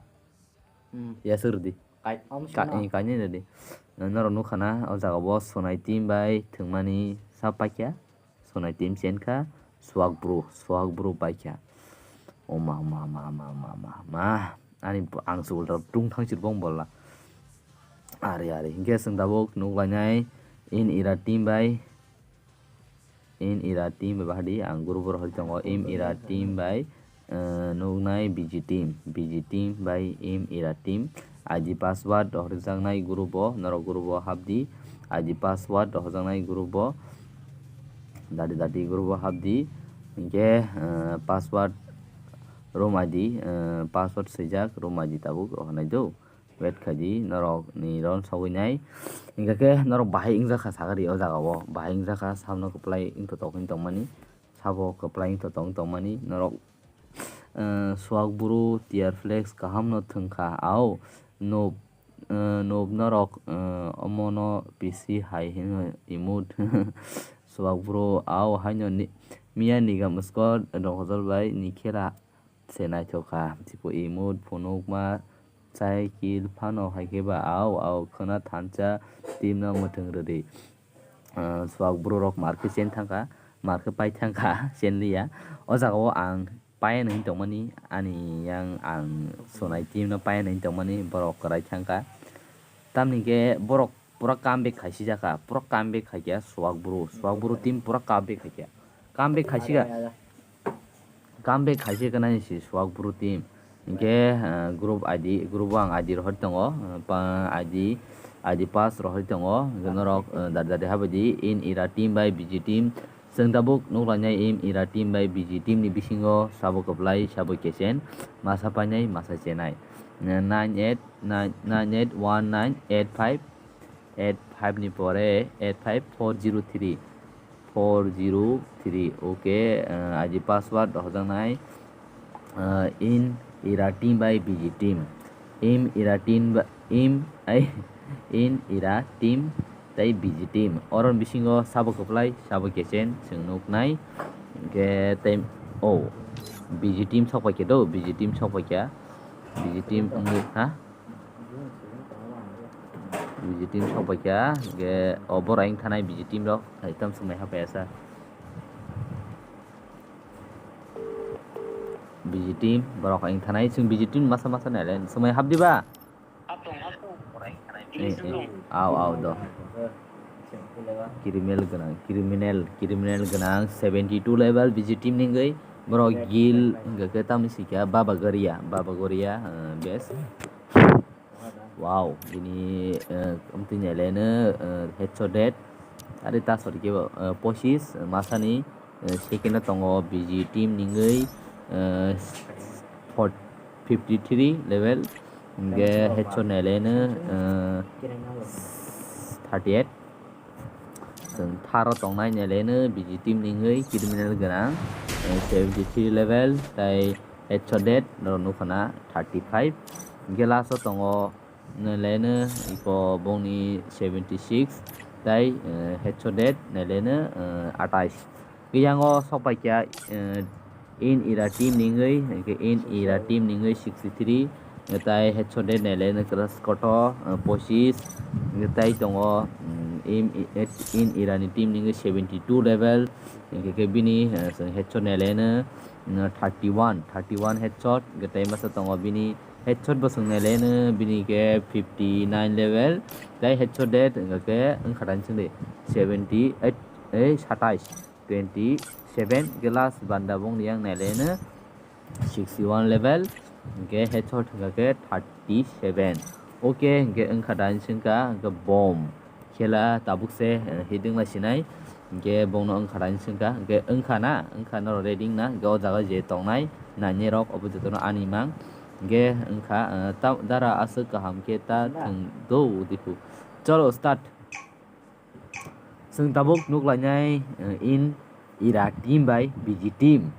Hmm. Yaswk rwdi. Kai-, om Ka-, sino. Eh, kainwi rwdi. Norok nukha na, o jaga bo Sonai team bai thwngmani sa paikha. Sonai team chenkha. Swak Bru, Swak Bru paikha. O ma, ma, ma. Ani bo, ang se ulta tung thang sir bong bolla. Are, are. Hinkhe chwng tabuk nuk lainai in era team bai. In era team bai bahadi ang group o rohorwi tongo. Im era team bai, eh, nuknai B G team. B G team bai im era team. I D password rohorjaknai group o, norok group o hapdi. I D password rohorjaknai group o. Dati dati group o hapdi. Hinkhe, eh, password room I D, eh, password swijak room I D tabuk rohornai do. Wait khaidi, norok ni ron sogwi nai. Hingkha khe norok bahai wngjakha sakha ri o jaga o. Bahai wngjakha, samno kwplai wngthotok wng tongmani. Sabo kwplai wngthotok wng tongmani. Norok, eh, Swak Bru tier flex kaham no thwngkha. Au, nob, eh, nob norok, eh, omo no P C hai hino emote. Swak Bru, au haino ni, miya nigam score rok hojol bai ni khela. Se naithok kha, tipo emote phunukma, cycle phano hai khe ba au, au khwna thansa team no mwthwng rwdi. Ah, Swak Bru rok mar khe chen thang kha, mar khe pai thang kha, chen liya. O jaga o ang pai hinwi tongmani, ani yang ang Sonai team no pai hinwi tongmani, borok kwrai thang kha. Tamni khe borok pura comeback khaisi jakha, pura comeback khaikha Swak Bru, Swak Bru team pura comeback khaikha. Comeback khaisi kha. Comeback khaisi kha nai si Swak Bru team. Hinkhe, eh, group I D, group o ang I D rohor tongo, eh, pa-, I D, I D pass rohor tongo, hinkhe norok, eh, dati dati habaidi in era team bai B G team, Chwng tabuk nuk lainai im era team bai B G team ni bisingo sabo kwplai sabo kesen, masa painai masa chenai. Nine eight nine, nine eight one nine eight five eight five ni pore eight five four zero three, four zero three. Okay, eh, I D password hojaknai, eh, in era team bai B G team. Im Ira team ba, im, ai, In Ira team tei B G team. Oro bisingo sabo kwplai, sabo kechen chwng nuknai. Hwnkhe tei, oh, B G team sokpaikha do, B G team sokpaikha. B G team wngwi, ha? B G team sokpaikha, hwnkhe, oh, borok wng thanai B G team rok, hai tam swmai haphaiya sa. B G team, borok wng thanai, chwng B G team masa masa naile, swmai hapdi ba? Eh, eh. Au, au, do. Criminal gwnang, criminal, criminal gwnang, seventy two level B G team ni wngwi, borok gil, hwnkhe tamni sikha, Baba Goria, Baba Goria, eh, best. Wow, bini, eh, amtwi naileno, eh, headshot dead. Ari ta sori kebo, eh, pochis, eh, masani, eh, second o tongo B G team ni wngwi, eh, fifty three level. Hwnkhe headshot naileno, eh, thirty eight. Chwng tharo tongnai naileno B G team ni wngwi criminal gwnang, eh, seventy three level, tei headshot dead norok nukha na thirty five. Hwnkhe last o tongo naileno iko bongni seventy six, tei, eh, headshot dead naileno, eh, atais. Yango sokpaikha, eh, In Ira team ni wngwi, hwnkhe In Ira team ni wngwi sixty three, tei headshot dead naileno kwrwngkoto, eh, pochis, hwnkhe tei tongo, mm, In, In Ira ni team ni wngwi seventy two level, hwnkhe khe bini, eh, chwng headshot naileno, mm, thirty one, thirty one headshot, hwnkhe tei masa tongo bini headshot bo chwng naileno, bini khe fifty nine level, tei headshot dead hwnkhe wngkha tani chwngdi seventy eight, ei, satais. Twenty seven, hwnkhe last banda bongni yang naileno sixty one level, hwnkhe headshot hwnkha khe thirty seven. Okay, hwnkhe wngkha tani chwngkha, hwnkhe bom khela tabuk se, eh, hiding lai sinai, hwnkhe bongno wngkha tani chwngkha, hwnkhe wngkha na, wngkha norok ready wngna, hwnkhe o jaga je tongnai nainai rok obo jotono ani mang, hwnkhe wngkha, eh, ta-, dara aswk kaham khe ta thwng do dipu. Cholo start. Chwng tabuk nuk lainai, eh, In Ira team bai B G team.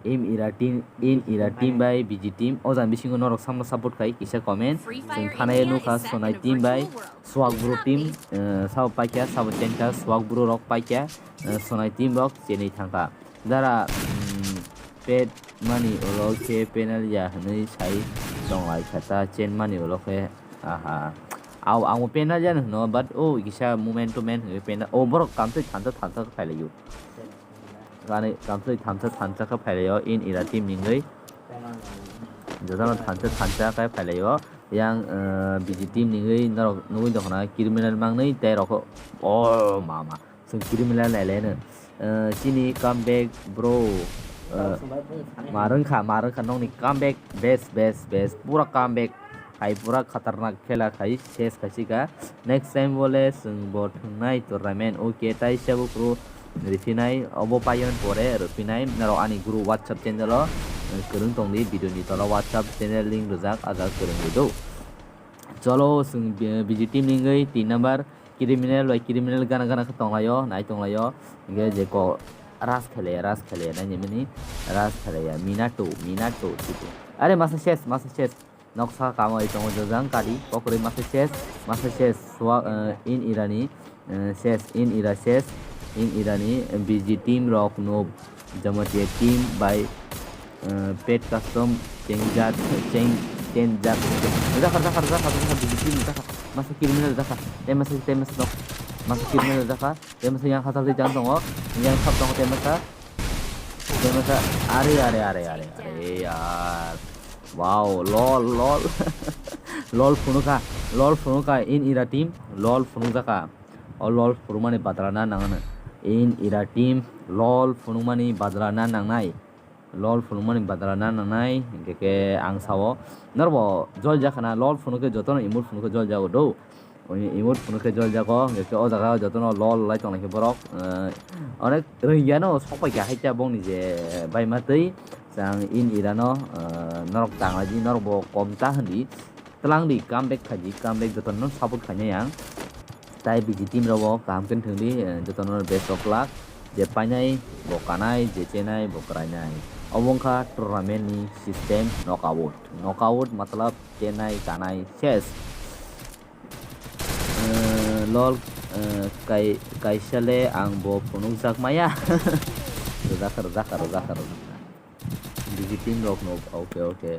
In Ira team, In Ira team bai B G team. O jang bisingo norok samno support khai kisa comment. Chwng thanai nukha Sonai team bai Swag Bro team, eh, sabo paikha, sabo chenkha, Swag Bro rok paikha, eh, Sonai team rok chenwi thangkha. Dara, mm, pet mani ulo khe penal ya hwnwi sai tonglai kha ta, chen mani ulo khe, aha. Au, ang bo penal ya hwno, but o kisa moment to moment hwnwi penal. O borok kamtwi thansa thansa khe phailaio. Gani kamtwi thansa thansa khe phailaio, In Ira team ni wngwi. Jotono thansa thansa khe phailaio. Yang, eh, B G team ni wngwi norok nugwi tongkha na criminal mangnwi tei rok khe, o mama. Chwng criminal naileno. Eh, chini comeback bro. Eh, ma rwngkha, ma rwngkha nokni comeback. Best, best, best. Pura comeback. Hai pura khatarnak khela khai ses khaisika. Next time bole chwng bo thwngnai tournament. Okay, tai sabo kru riphinai. Obo payon pore riphinai. Norok ani group WhatsApp channel o, eh, kwrwng tongdi. Video ni tola WhatsApp channel link rwjak. Ajak kwrwngwi do. Cholo, chwng B-, B G team ni wngwi tin number. Criminal bai criminal gana gana khe tonglaio, nai tonglaio. Hingke je ko ras khele, ras khele, nai ni mini ras khele ya, Minato, Minato, tipo. Are masa ses, masa ses. Noksa kamo ai tongo jojang kari, pokori masa ses, masa ses, swa, eh, In Ira ni, eh, ses, In Ira ses, In Ira ni, eh, B G team rok no. Jamatia team bai, eh, pet custom chengjak, cheng-, chengjak. Jakha, jakha, jakha, jakha, B G team jakha. Masa criminal jakha. Tei masa, tei masa nok. Masa criminal jakha. Tei masa yang hatal tei jang tongo. Yang sab tongo tei masa. Tei masa. Are, are, are, are, are, yaar. Wow, lol, lol. Lol phunukha. Lol phunukha in ira team. Lol phunukjakha. O lol phunukmani badra na nangano. In ira team lol phunukmani badra na nangnai. Lol phunukmani badra na nangnai. Hingke ke ang sao. Norbo jol jakha na lol phunuk ke jotono emote phunuk ke jol jago do. Emote phunuk ke jol jago. Hingke ke o jaga jotono lol lai tongnai ke borok. Eh, onek rwngya no sok pai kha hai ta bongni je bai ma twi. Chang in ira no, eh, norok tang lai di, norok bo kom ta hwn di. Twlang di, comeback khai di, comeback jotono support khainai ang. Tai B G team rok bo kaham khe thwng di, eh, jotono best of luck. Je painai bo kanai, je chenai bo kwrainai. Obo wngkha tournament ni system, knockout. Knockout matlab chenai, kanai, ses. Eh, lol, eh, kai-, kaisa le ang bo phunukjak maya. Rwjakha, rwjakha, rwjakha, rwjakha. B G team rok no, okay, okay.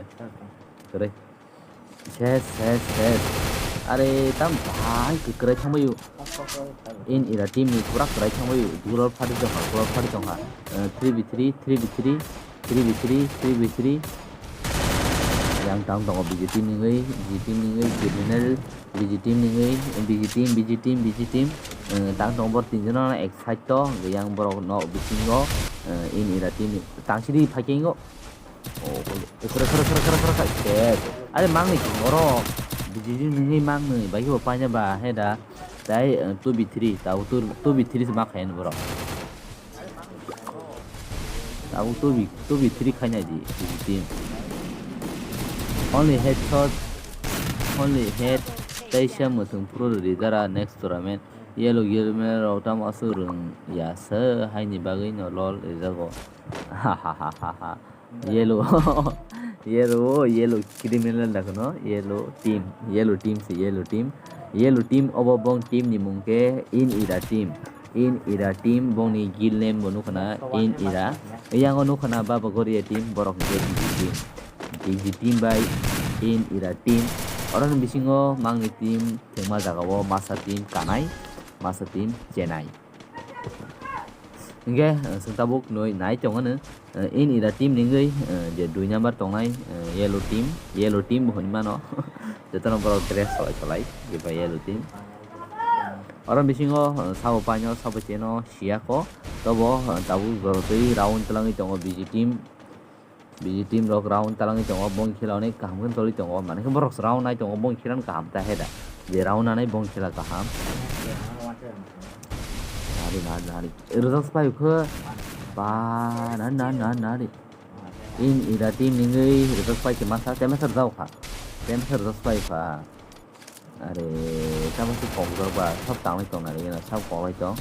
Kwrwi. Ses, ses, ses. Are, tam bahai kwkwrai thangbaio. In Ira team ni pura kwrai thangbaio. Dular phari tongkha, dular phari tongkha. Eh, three v three, three v three, three v three, three v three. Yang tang tongo B G team ni wngwi, B G team ni wngwi, criminal, B G team ni wngwi, B G team, B G team, B G team. Eh, tang tongo bor tinjono ek side to, yang borok no bisingo, eh, In Ira team ni. Tang sidi phai khe ingo. Oh, khoro, khoro, khoro, khoro, khoro, khoro, ses. Are mangni oro. Bijili nungwi mangni, bai bo paina ba, he da. Tai, eh, two v three, tau two, two v three se ma khayan borok. Tau two v, two v three khaina di, two v three. Only headshot, only head, taisa muthung pro rijara next tournament. Yellow, yellow rok tamo aswk rwng ya se, haini bagwi no lol rijago. Ha ha ha ha ha. Yellow, yellow, yellow criminal da kheno, yellow team, yellow team se, yellow team, yellow team obo bong team ni mung khe In Ira team, In Ira team bongni guild name bo nukhana In Ira, yango nukhana Baba Goria team, borok hwnkhe B G team, B G team bai In Ira team, oroni bisingo mangni team thwngma jagao masa team Kanai, masa team Chenai. Hingke, eh, chwng tabuk nui nai tongo no, eh, In Ira team ni wngwi, eh, je dui number tongnai, eh, yellow team, yellow team bo hinwi mano. Jotono borok dress solai solai, je bai yellow team. Oro bisingo, eh, sabo paino, sabo cheno, siyako. Tobo, eh, tabuk jorotwi round twlangwi tongo B G team. B G team rok round talangwi tongo, bong khela onek kaham khe tolwi tongo, mane khe borok round nai tongo, bong khela kaham ta heda, je round nanai bong khela kaham. Nari, nari, nari. Rijak se pai khe, ba, nari, nari, nari, nari. In Ira team ni wngwi rijak se pai khe masa, temesa rijak kha, temesa rijak se pai kha. Are, tamo se kokjak ba, sab tanglai tong nari gana, sab koklai tong.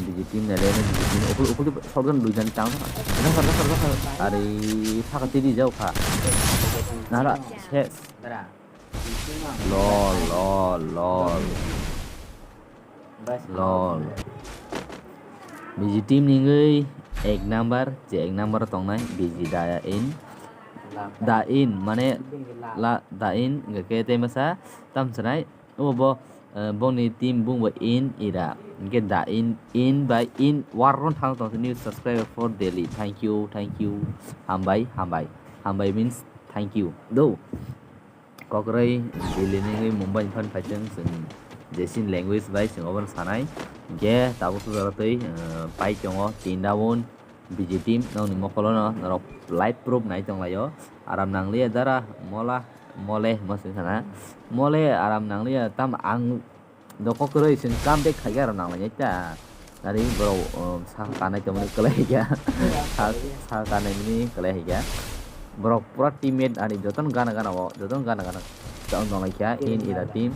B G team nari, B G team, ukul, ukul, shotgun dui jani tang. Rakhar, rakhar, rakhar. Are, saka tiri jau kha. Nara, ses. Lol, lol, lol. Lol. B G team ni wngwi ek number, je ek number tongnai, B G da in. Da in, mane la, da in, hingke khe tei masa, tam sanai, obo bo, eh, bongni team bung bo In Ira, hingke da in, in by in, war rok thang tong new subscriber for daily, thank you, thank you, hambai, hambai, hambai means thank you, do. Kokroi Delhi ni wngwi Mumbai ni phan phaitwng chwng Jasin language bai chwng obono sanai. Hingke tabuk sujaro twi, eh, pai tongo tin round B G team nokni mokolo no norok live proof nai tonglaio. Aram nangliya dara mola mole mo chwng sana. Mole aram nangliya tam ang Doko kwrwi chwng comeback khaikhe aro nanglainai ta. Nari borok, um, sa kanai tongmani kwlai kha. Sa, sa kanai mani kwlai kha. Borok pura teammate ani jotono gana gana o, jotono gana gana. Chao nanglaikha in ira team.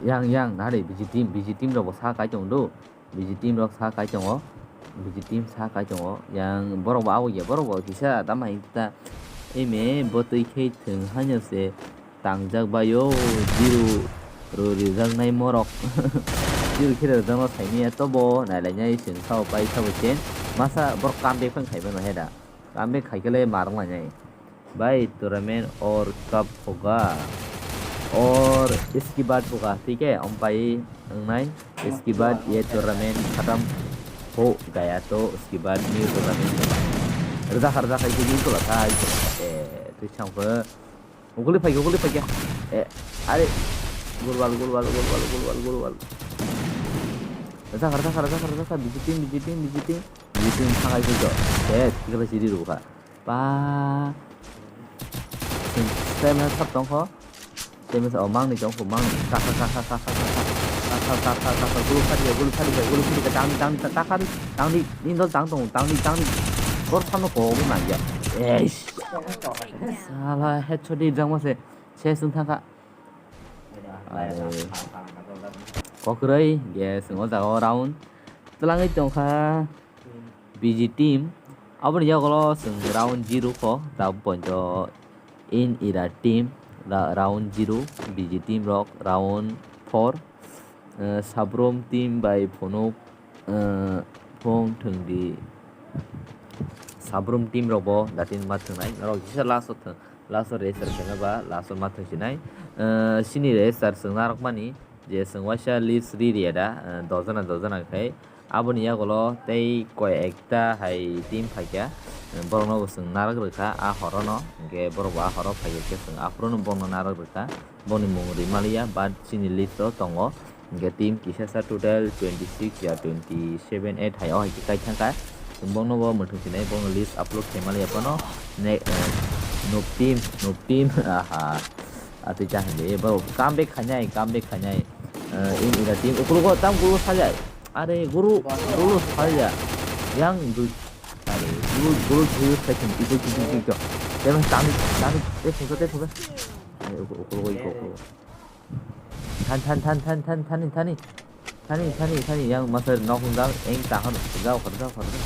Yang, yang, nari B G team, B G team rok bo sa kai tong do. B G team rok sa kai tongo, B G team sa kai tongo, yang borok bo abo ya, borok bo kisa tamo hai ta, eme bo twi khe thwng haino se tangjak baio, jiru ro rijaknai morok, jiru khe rijakno saimanya tobo nailainai chwng sao pai sabo chen, masa borok comeback phano khai mano heda, comeback khai khe le marwk lainai. Bai tournament or cup hoga or इसके बाद होगा, ठीक है, umpai wngnai इसके बाद ये tournament खत्म हो गया तो इसके बाद new tournament होगा. Rwjakha, rwjakha, iko, iko, iko, iko, eh, twi chang khe. Uguli phai, uguli phai khe. Eh, are. Gulwal, gulwal, gulwal, gulwal, gulwal. Rwjakha, rwjakha, rwjakha, rwjakha, B G team, B G team, B G team. B G team thangai khe to. Eh, tikhala siri rwkha. Ba. Same sap tongkho. Same sa, oh, mangni tongkho, mangni. Kha, kha, kha, gulu phari, gulu phari, gulu phari, tangni, tangni, ta, ta, khari, tangni, nindol tang tong, tangni, tangni. Bor samno ko, nangya. Eish. Sala, headshot di, jangma se. Ses wng thangkha. Are. Kokroi, ge chwng o jaga o round twlangwi tongkha B G team. Aboni yagulo chwng round zero kho, tabuk poito in ira team, ra-, round zero, B G team rok round four. Eh, Sabrum team bai phunuk, eh, phung thwngdi. Sabrum team rok bo datin ma thwngnai. Norok kisa last o thwng, last o racer khaima ba last o ma thwngsinai. Eh, sini racer chwng narwkmani je chwng waisa list ri riya da, eh, dojana dojana khai. Aboni yagulo tei koi ekta hai team phaikha, eh, borokno bo chwng narwk rwkha a horono, hinkhe borok bo a horo phaikhe chwng aphuru no borokno narwk rwkha. Boni mung rimaliya, but chini list o tongo. Hinkhe team kisasa total twenty six ya twenty seven eight hai o hai khe kaithangkha. Chwng bono bo mwthang sinai, bono list upload khaimaliya phano. Ne, eh, noob team, noob team, aha. Atwi chahindi, bro, come back khainai, come back khainai. Eh, in ira team, ukulugo tam guru sajai. Are, guru, guru sajai. Yang du, are, guru, guru, guru, second, itu, itu, itu, itu. Tebang, tami, tami, teh, sungka, teh, sungka. Are, uku-, ukulugo, iko, ukulugo. Than, than, than, than, than, thani, thani. Thani, thani, thani, yang masa nok hwnjak, eng tahar, jao khar, jao khar, jao.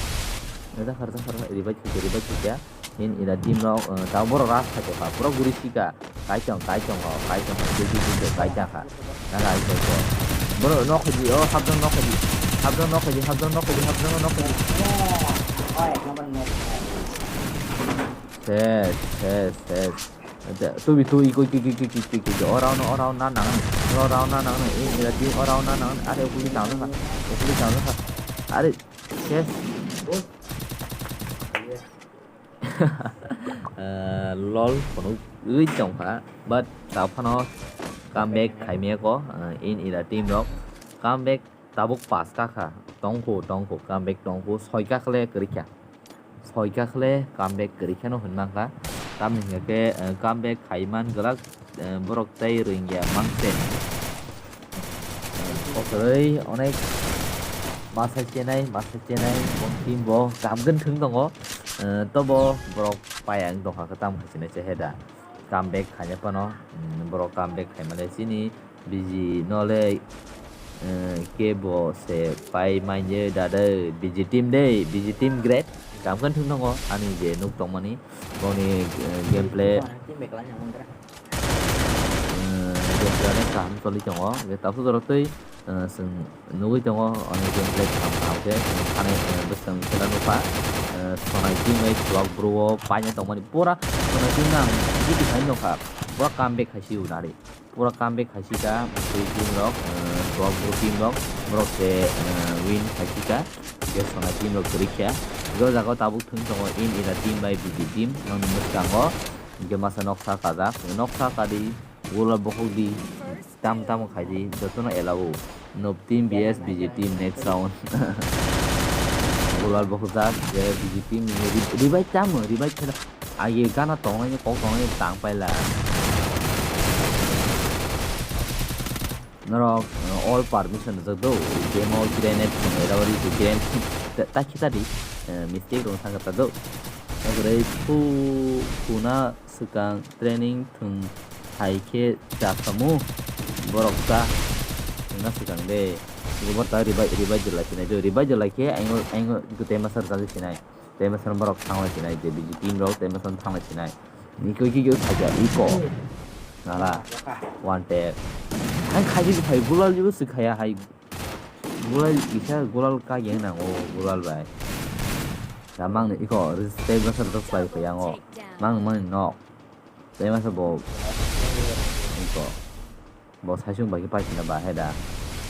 Jao khar, jao khar, revive khikya, revive khikya. Hin ira team rok, eh, tamo borok rush khaitokha, pura guri sika. Kaichong, kaichong, oh, kaichong, kaichong, kaichong, kaichong, kaichong, kaichong. Nana, kaichong, kaichong. Borok nok khaidi, oh, habjak nok khaidi. Habjak nok khaidi, habjak nok khaidi, habjak nok khaidi. Ses, ses, ses. Tubi, tubi, koi, koi, koi, koi, koi, koi, koi, o round, o round na nang, o round na nang, eh, ira team o round na nang, are, ukuli down kha, ukuli down kha. Are, ses. Eh, lol, phunuk wi tongkha, but ta phano come back khaimiyako, eh, in ira team rok, come back tabuk pas kakha, tongkhu, tongkhu, come back tongkhu, soi kakhle kwrwikha, soi kakhle come back kwrwikhano hwnwi mankha, tamni hwnkhe, eh, come back khaiman gwlak, eh, borok tei Rohingya mangse. Kokroi onek masa chenai, masa chenai, bong team bo kamgwn thwng tongo. Eh, tobo borok paya wng tongkha, kwtam khasinai se heda. Come back khaina phano, mm, borok come back khaimale chini B G no le, eh, kebo se pai manye dade B G team de, B G team great. Kamgwn thwng tongo ani je nuk tongmani boni, eh, gameplay. Eh, gameplay onek kaham choli tongo. Hwnkhe tabuk jora twi, eh, chwng nugwi tongo, onek gameplay kaham kaham khe, chwng thani, eh, bwskang khela nukha. Eh, Sonai team bai Chuak Bru o paina tongmani pura Sonai team no ang giti khai nukha. Pura comeback khai si unari. Pura comeback khai si ka, twi team rok, eh, Chuak Bru team rok, borok se, eh, win khai si ka. Hwnkhe Sonai team rok kwrwi kha. Hwnkhe o jaga o tabuk thwng tongo in ira team bai B G team, nokni mwskango. Hwnkhe masa noksa kajak, noksa kadi, gula bokhok di, tam tam khai di, jotono ela o. Noob team B S B G team next round. Gula bokhok jak, je B G team ni re-, revive tamo, revive khela. Agi gana tongnai ni kok tongnai tang paila. Norok, uh, all permission rijak do, game o grenade thung, era ori grenade thung, ta, ta khita di, uh, mistake rok thang kata do. Tabore khu, khuna swkang training thung hai khe cha samu, borok cha, khuna swkang de. Borok ta revive, revive jwlai sinai do, revive jwlai khe aingo, aingo gute masa rwjak sinai. Tei masa borok thanglai sinai, je B G team rok tei masa thanglai sinai. Niko kiki khaja iko. Nala. One tap. Ang khaji phai gulal jibo swkhaya hai. Gulal kisa gulal ka yang nango gulal bai. Samang ni iko tei masa rok pai khayango. Mang mang nok. Tei masa bo. Iko. Bo saisung bai khe paisina ba hai da.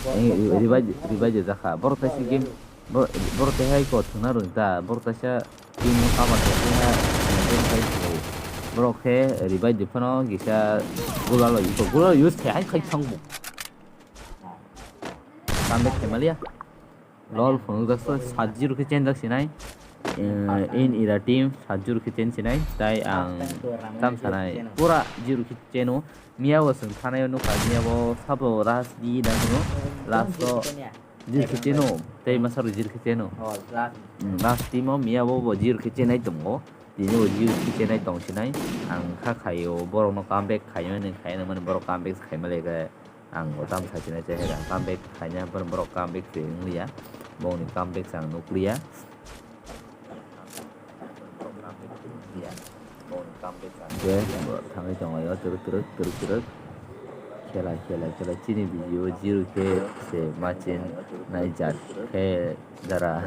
Ang revive, revive jakha. Borok taisi game, bo-, borok tei hai ko thwngna rwng ta. Borok taisa team no cover khe thwngna, eh, borok hai ko. Borok khe revive di phano kisa gulalo use, gulalo use khe hai khai thang bo. Comeback khe maliya. Lol phunukjak so, sat zero khe chenjak sinai. Eh, in ira team sat zero khe chen sinai. Tai ang tam sanai. Pura zero khe cheno. Miya bo chwng thanai o nukha, miya bo sabo last di na hwno. Last o zero khe cheno. Tei masa rok zero khe cheno. Hmm, last team o miya bo bo zero khe chenai tongo. Tini bo zero khe chenai tong sinai. Ang kha khaio borok no comeback khaimani, khaimani borok comeback khaima lekha. Ang bo tamo sachinai chai hai, ang comeback khaina, borok comeback se wngliya, bongni comeback se ang nukliya. Hwnkhe bo thangwi tongo, twrwk twrwk twrwk twrwk. Khela khela khela chini video zero khe se machin nai jat khe dara.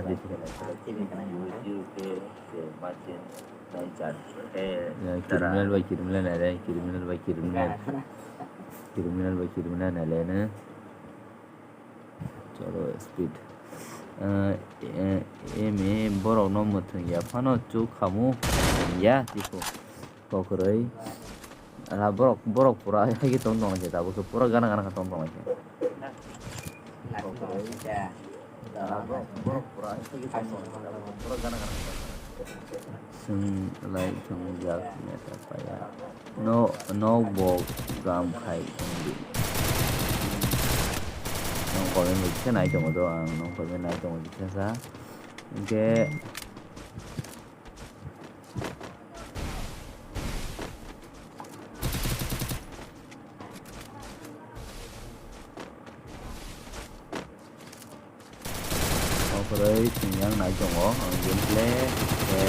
Criminal bai criminal nai re, criminal bai criminal. Criminal bai criminal nai le no. Cholo speed. Eh, eh, eme borok no mwthwng ya phano chuk khamu ya tipo. Kokroi. Ala borok, borok pura haikhe tong tong lai khe tabuk khe pura gana gana khe tong tong lai khe. Chwng lai chwng jak meta paya. No, no bo gam khai tong di. Nong comment bai kisa nai tongo do ang, nong comment nai tongo kisa sa. Hwnkhe Okoroi chwng yang nai tongo ang gameplay khe.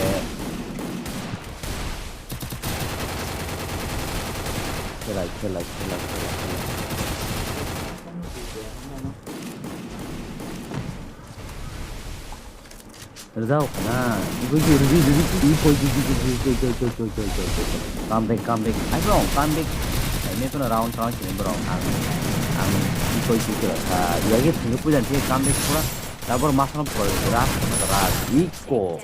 Khelai, khelai, khelai, khelai, khelai. Rwjak khna. Iko iko iko iko iko iko iko iko iko iko iko. Come back, come back. Ai bro, come back. Ai me kono round round sini bro. Ang ang iko iko iko. Ah, ya ge thungwi puja thik come back pura. Tabor masal pura ras ras. Iko.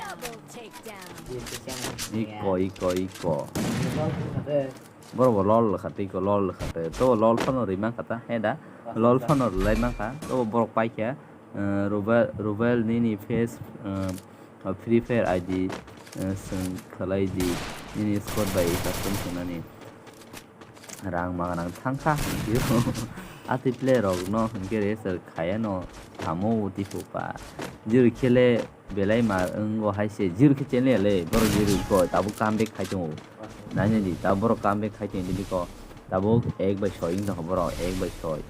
Iko iko iko. Boro bo lol kha tei ko lol kha tei. To lol phano rima kha ta. He da. Lol phano rwlai ma kha. To borok pai kha. Eh, Rubel, Rubel nini face, eh, Free Fire I D, eh, swng khlai di, nini squad bai custom swngnani rang manganang thangkha. Atwi player rok no hwnkhe register khaya no thamo uti phupa. Jiri khele belai ma wngo hai se, jiri khe channel le borok jiri ko tabuk comeback khai tongo. Nai nai di, tabuk borok comeback khai tongo di ko. Tabuk ek bai soi wng tongkha borok, ek bai soi.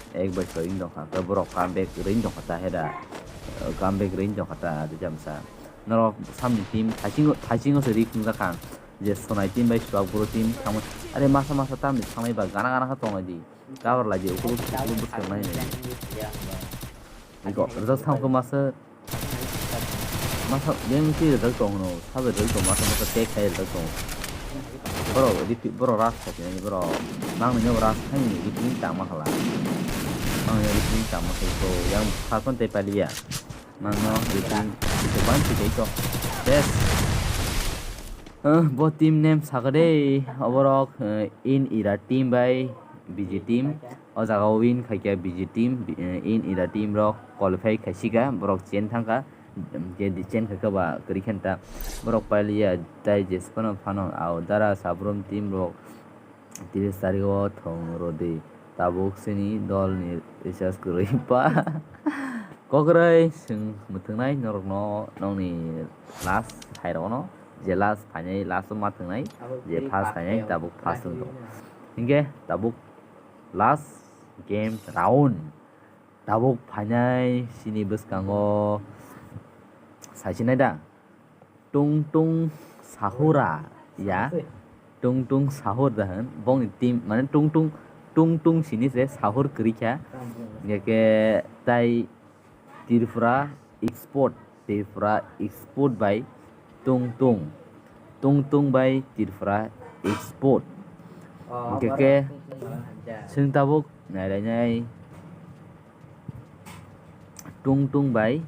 Ek bai soi wng tongkha, khe borok comeback rwng tongkha ta heda. Comeback rwng tongkha ta adi jamsa. Norok samni team thaisingo, thaisingo se ri khungjak kha. Je Sonai team bai Swak Bru team thangma. Are masa masa tamni thangnai ba gana gana khe tongnai di. Cover lai di, ukulu ukulu bwswk nai nai. Iko, rwjak samkhe masa Masa yang si rwjak tong hwno, sabai rwjak tong, masa masa tek khai rwjak tong. Borok repeat, borok ras khai tini, borok nang nini borok ras khai nini repeating tangma khala. Nang nini repeating tangma khai to, yang sakon tei paliya. Nang no repeating, itu ban si tei to. Bes. Eh, bo team name sakade, oborok, eh, in ira team bai B G team. O jaga o win khaikha B G team, eh, in ira team rok qualify khaisika, borok chen thangkha, hwnkhe di chen khaikha ba kwrwi khe ta. Borok pailiya tai jesphano phano au dara sabrum team rok tris tarikh o thong rwdi. Tabuk chini dol ni recharge kwrwi pa. Kokroi chwng mwthwngnai norokno nokni last hai rokno je last phainai last o ma thwngnai je first phainai tabuk first wng tong. Hinkhe tabuk last game round. Tabuk phainai chini bwskango saisinai da. Tung Tung Sahura ya. Tung Tung Sahur da hwn. Bongni team mane Tung Tung, Tung Tung sini se Sahur kwrwi kha. Hinkhe tai Tripura Export, Tripura Export bai Tung Tung, Tung Tung bai Tripura Export. Hinkhe khe chwng tabuk nailainai Tung Tung bai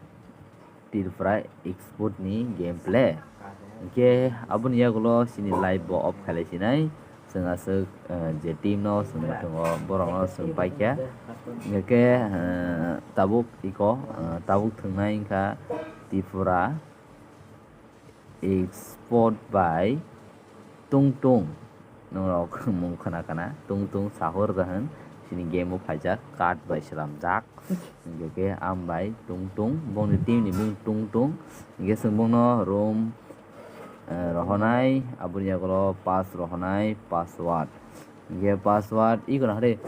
Tripura Export ni gameplay. Hinkhe aboni yagulo chini live bo off khailai sinai. Chwng aswk, eh, je team no chwng tongo, borok no chwng paikha. Hinkhe, eh, tabuk iko, eh, tabuk thwngnai wngkha Tripura Export bai Tung Tung. Norok mung khna khna Tung Tung Sahur da hwn. Chini game o phaijak, card bai slamjak. Hinkhe khe am bai Tung Tung, bongni team ni mung Tung Tung. Hinkhe chwng bongno room, eh, rohonai, aboni yagulo pass rohonai, password. Hinkhe password iko na hwre.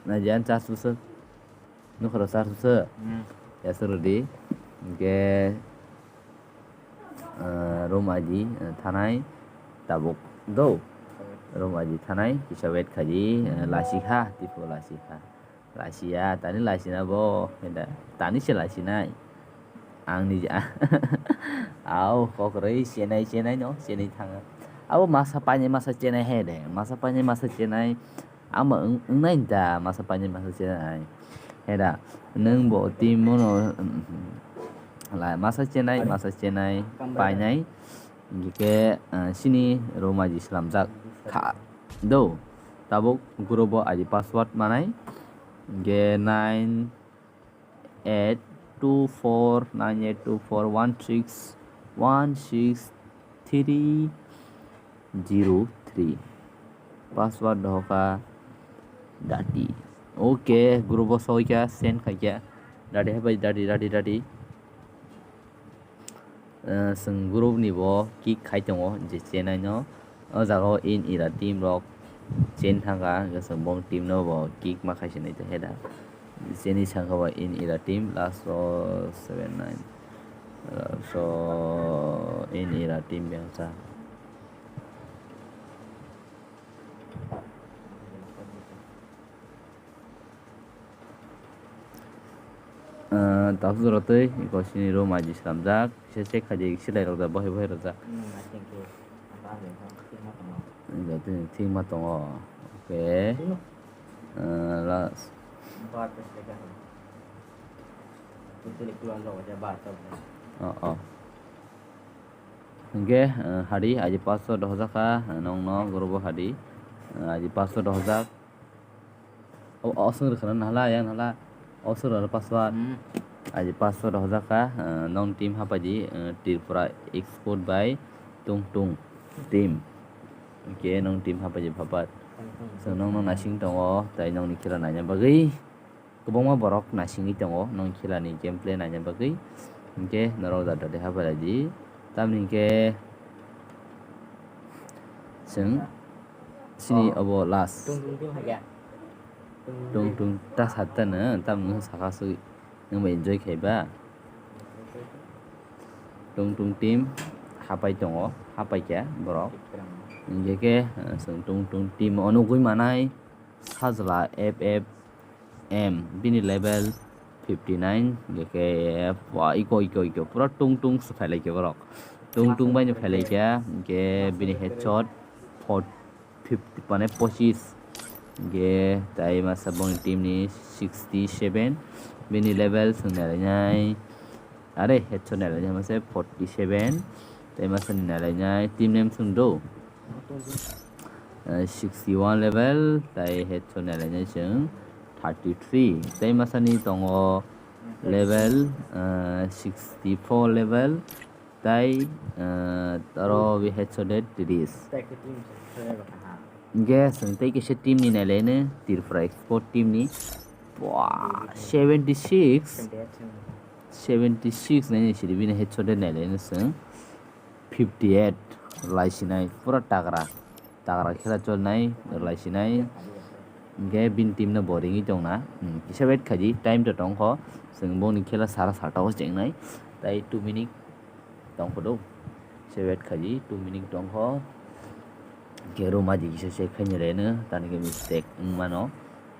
Naidi ang charge bwswk. Nukhoro charge bwswk. Hmm. Yaswk rwdi. Hwnkhe, ah, room I D, ah, thanai tabuk do. Room I D thanai kisa wait khaidi, ah, lasikha, tipo lasikha. Lasiya, tani lasina bo, heda, tani se lasinai. Ang ni ja. Au, kokroi chenai, chenai no, chenai thanga. Abo masa paine masa chenai he de, masa paine masa chenai. Ama wng-, wngnai da, masa paine masa chenai. Heda, nwng bo team mono, mm, la, masa chenai, masa chenai, painai. Hingke, ah, sini room I D slamjak kha do. Tabuk group o I D password manai. Hingke nine eight two four nine eight two four one six one six three zero three. Password dohoka dati. Okay, group o soika send khaikya. Dati habai dati, dati, dati. Eh, chwng group ni bo kick khai tongo, je chenai no. O jaga o in ira team rok chen thangkha, hwnkhe chwng bong team no bo kick ma khai sinai ta heda. Cheni saka ba in ira team last o seven nine. So in ira team bengsa. Ah, tabuk jora twi eko sini room I D slamjak, kisa check khaidi, silai rok da bohai bohai rwjak. Hmm, I think so. Thik ma tongo. Okay. Ah, last. Oh, oh. Hingke, ah, hadi, I D password dohojak kha, ah, nong no group o hadi, ah, I D password dohojak. O, o, song rwkha na hala, yang hala. O, song rwkha password. Hmm. I D password dohojak kha, ah, nong team hapai di, ah, Tripura Export by Tung Tung team. Hingke nong team hapai di phapat. Hmm. So, nong no nasing tongo, tai nong ni khela naina bagwi. Kwbangma borok naisingwi tongo, nong khela ni gameplay naina bagwi. Hingke norok da dati hapai di. Tamni hingke chwng sini obo last. Tung tung tung hai ya. Tung tung ta satta no, tamni saka sui. Nwng bai enjoy khai ba. Tung tung team hapai tongo, hapai kha borok. Hingke ke, eh, chwng tung tung team o nugwi manai. Sajla F F M, bini level fifty nine, hingke wa iko, iko, iko, pura tung tung se phailai khe borok. Tung tung bai no phailai khe, hingke bini headshot fifty, mane pochis, hingke tai masa boni team ni sixty seven, bini level swngnai nai. Are, headshot nai lainai mase forty seven, tei masa ni nai lainai team name song do. Eh, sixty one level, tei headshot nai lainai chwng thirty three. Tei masa ni tongo level, eh, sixty four level, tei, eh, aro bi headshot de tris. Hingke chwng tei kisa team ni nai lainai, Tripura Export team ni. Bua, seventy six. Seventy six nai ni siri bini headshot de nai lainai chwng. Fifty eight lai sinai pura tagra. Tagra khela cholnai lai sinai. Hingke bini team no bo ringwi tongna. Hmm, kisa wait khaidi, time to tongkho. Chwng bongni khela sara sata o chengnai. Tai two minute tongkho do. Kisa wait khaidi, two minute tongkho. Hingke room I D kisa check khaini reno, tani khe mistake wng mano.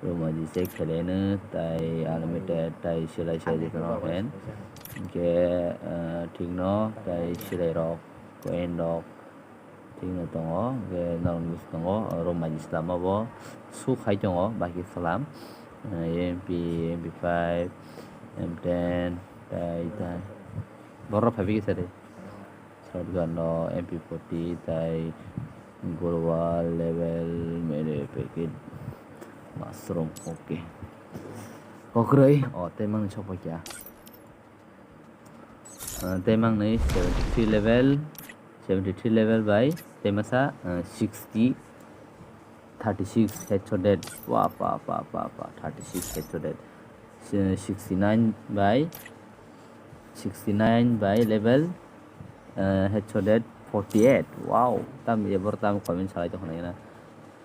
Room I D check khaileno, tai unlimited, tai silai sai di kono pen. Hingke, eh, thik no, tai silai rok, coin rok, thik no tongo. Hingke norok ni bwskango, room I D slam o bo, su khai tongo, baki slam. Eh, M P, M P five, M ten, tai, tai. Borok phai bai kisa de. Shotgun no M P forty tai Global level mere packet mushroom, okay. Kokroi, o, tei mangni sokpakya. Ah, tei mangni seventy three level, seventy three level bai tei masa, ah, sixty, thirty six headshot dead. Wa, pa, pa, pa, pa, thirty six headshot dead. Si-, sixty nine bai, sixty nine bai level, eh, headshot dead forty eight. Wow, tam ebor tam comment salai tong khna.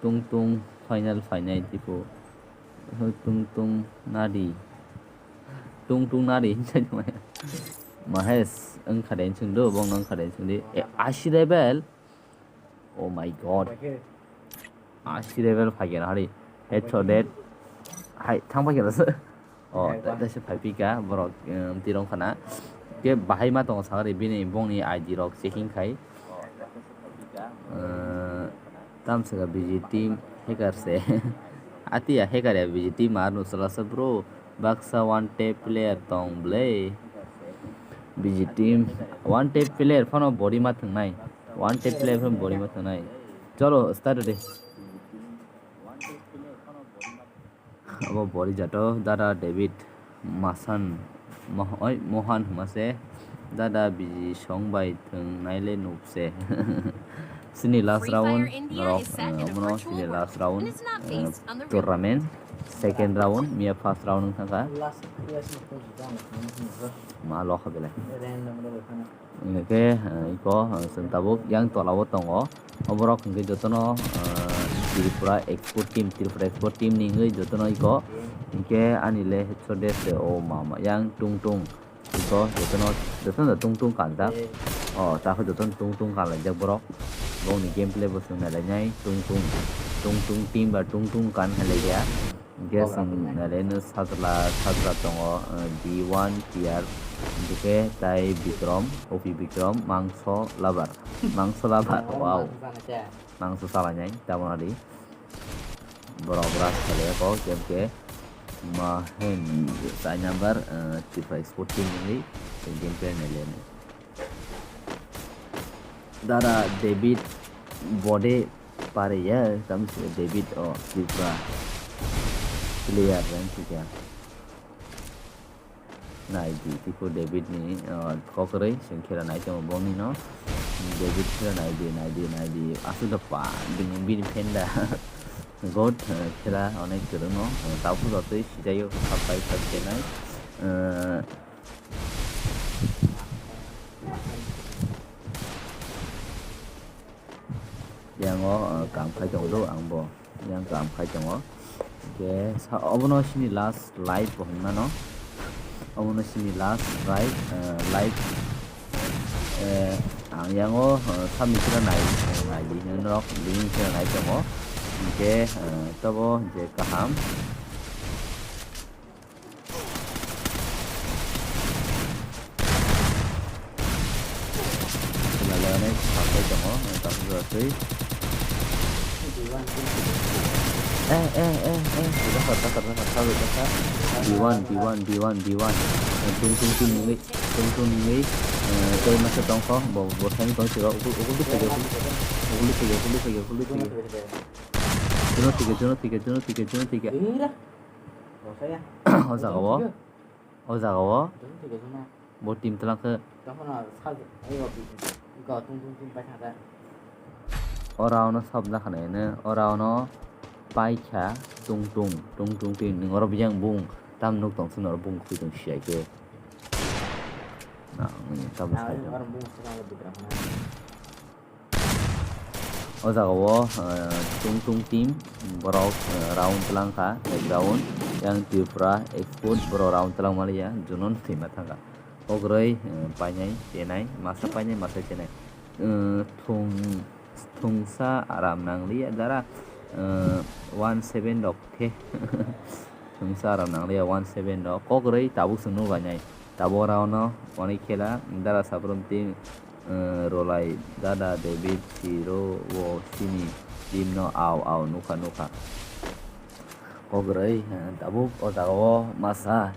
Tung tung final final tipo. Tung tung nadi. Tung tung nadi hinwi sai tongmani. Mahesh, wngkha de hinwi swngdo, bongno wngkha de hinwi swngdi. E, ashi level. Oh my god. Ashi level phaikhe na hari. Headshot dead. Hai, thang phaikhe na se. Oh, ta-, ta se phai pika, borok, um, tirong khana. Ke bahai ma tongo sakari bini bongni I D rok checking khai. Uh, tamsaka B G team hacker se. Atiya hacker ya B G team ar nusala se bro. Baksa one tap player tong ble. B G team one tap player phano body ma thangnai. One tap player phano body ma thangnai. Cholo, start de. Abo bori jato dada David Masan, Moh-, oi, Mohan hwnma se dada biji song bai thwng naile nuk se. Sini last round norok, eh, omono sini last round, eh, tournament. Second round, miya first round wng thangkha. Ma lokha belai. Hingke, eh, iko, eh, chwng tabuk yang tola o tongo. Oborok hingke jotono, eh, Tripura Export Team, Tripura Export Team ni hingke jotono iko. Hingke ani le headshot de se o mama yang tung tung. Iko jotono, jotono tung tung kanjak. O, tako jotono tung tung kanlaijak borok. Bongni gameplay bo chwng nailainai tung tung. Tung tung team ba tung tung kan halaijak. Hingke chwng nailai no sajla, sajla tongo, eh, D one tier, hingke tai Bikrom, O P Bikrom, mangso lover, mangso lover, wow, mangso salainai, tamoni borok rush khailai kok, hingke ma hen chai number, eh, Tripura Sporting ni game plan nailai no. Dada David Bode Pare ya, tamo se David o Tripura player rank khe kya. Nai di, tiko David ni, o, kokroi, sing khera nai tamo bongni no. David khera nai di, nai di, nai di. Aswk da pa, bini, bini fan da. God, eh, khera onek kwrwng no. Eh, tabuk jotoi sijaio, sapai sapai nai. Eh, Yang o, uh, kam khai tongo do ang bo. Yang kam khai tongo. Hingke sa-, obono sini last live bo hinmano. Obono sini last live, uh, live. Eh, ang yang o, uh, submit khe nai, nai di norok, bini khe nai tongo. Hingke, uh, tobo je kaham. Swnalaianai sapai tongo, ang tamo jora twi. Eh, eh, eh, eh, dakar, dakar, dakar, sabai dakar. B one, B one, B one, B one. Tung, tung, tung, nungwi, tung, tung, nungwi. Eh, tei masa tongkho, bo, bo saini tong siro, ukul, ukul di phai, ukul, ukul di phai, ukul di phai, ukul di phai. Juno tike, juno tike, juno tike, juno tike. O jaga o, o jaga o, bo team twlang khe. Ora ono sab jakha nai hwnwi, ora ono paikha tung tung, tung tung team, nwng oro biyang bung, tam nuk tong sini oro bung khui tong siyai khe. Na, nwng tam sai tong. O jaga o, eh, tung tung team, borok, eh, round twlang kha, ek round. Yang Tripura Export borok round twlang maliya, juno thwima thang kha. Kokroi, eh, painai, chenai, masa painai, masa chenai. Eh, thung, thungsa aram nangliya, dara, eh, one seven rok khe. Thungsa aram nangliya, one seven rok. Kokroi tabuk se nuk lainai. Tabuk ora ono onek khela, dara Sabrom team, eh, Rolai, dada David, Siro, wo, sini, team no, au, au, nukha, nukha. Kokroi, eh, tabuk o jaga o masa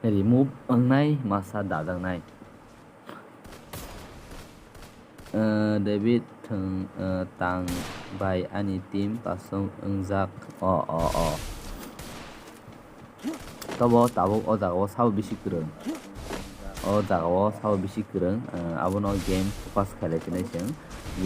remove wngnai, masa dajaknai. Eh, David thwng, eh, tang bai ani team pasong wngjak. O, o, o. Tobo tabuk o jaga o sabo bisi kwrwng. O jaga o sabo bisi kwrwng, eh, abono game focus khailai tini chwng.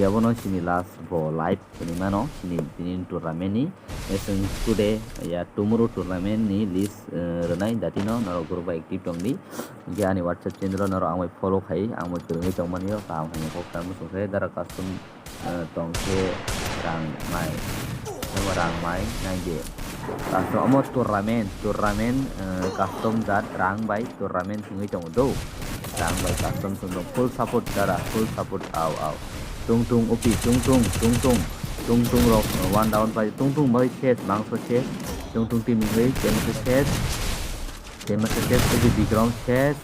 Abono chini last bo live tini mano, chini, tini tournament ni. Eh, chwng today, ya, tomorrow tournament ni list, eh, rwnai, datino norok group bai active tongdi. Hingke ani WhatsApp channel o norok ang bai follow khai, ang bai kwrwngwi tongmani o, kaham hamya kok tamo chwng khe dara custom, eh, tong khe rang mai, tamo rang mai nai de. Custom omo tournament, tournament, eh, custom jat rang bai tournament wngwi tongo do. Rang bai custom song full support dara, full support, au, au. Tung tung upi, tung tung, tung tung, tung tung rok, eh, one down bai, tung tung bai ses, mangso ses, tung tung team wngwi, team ses, team ses, upi Bikram ses.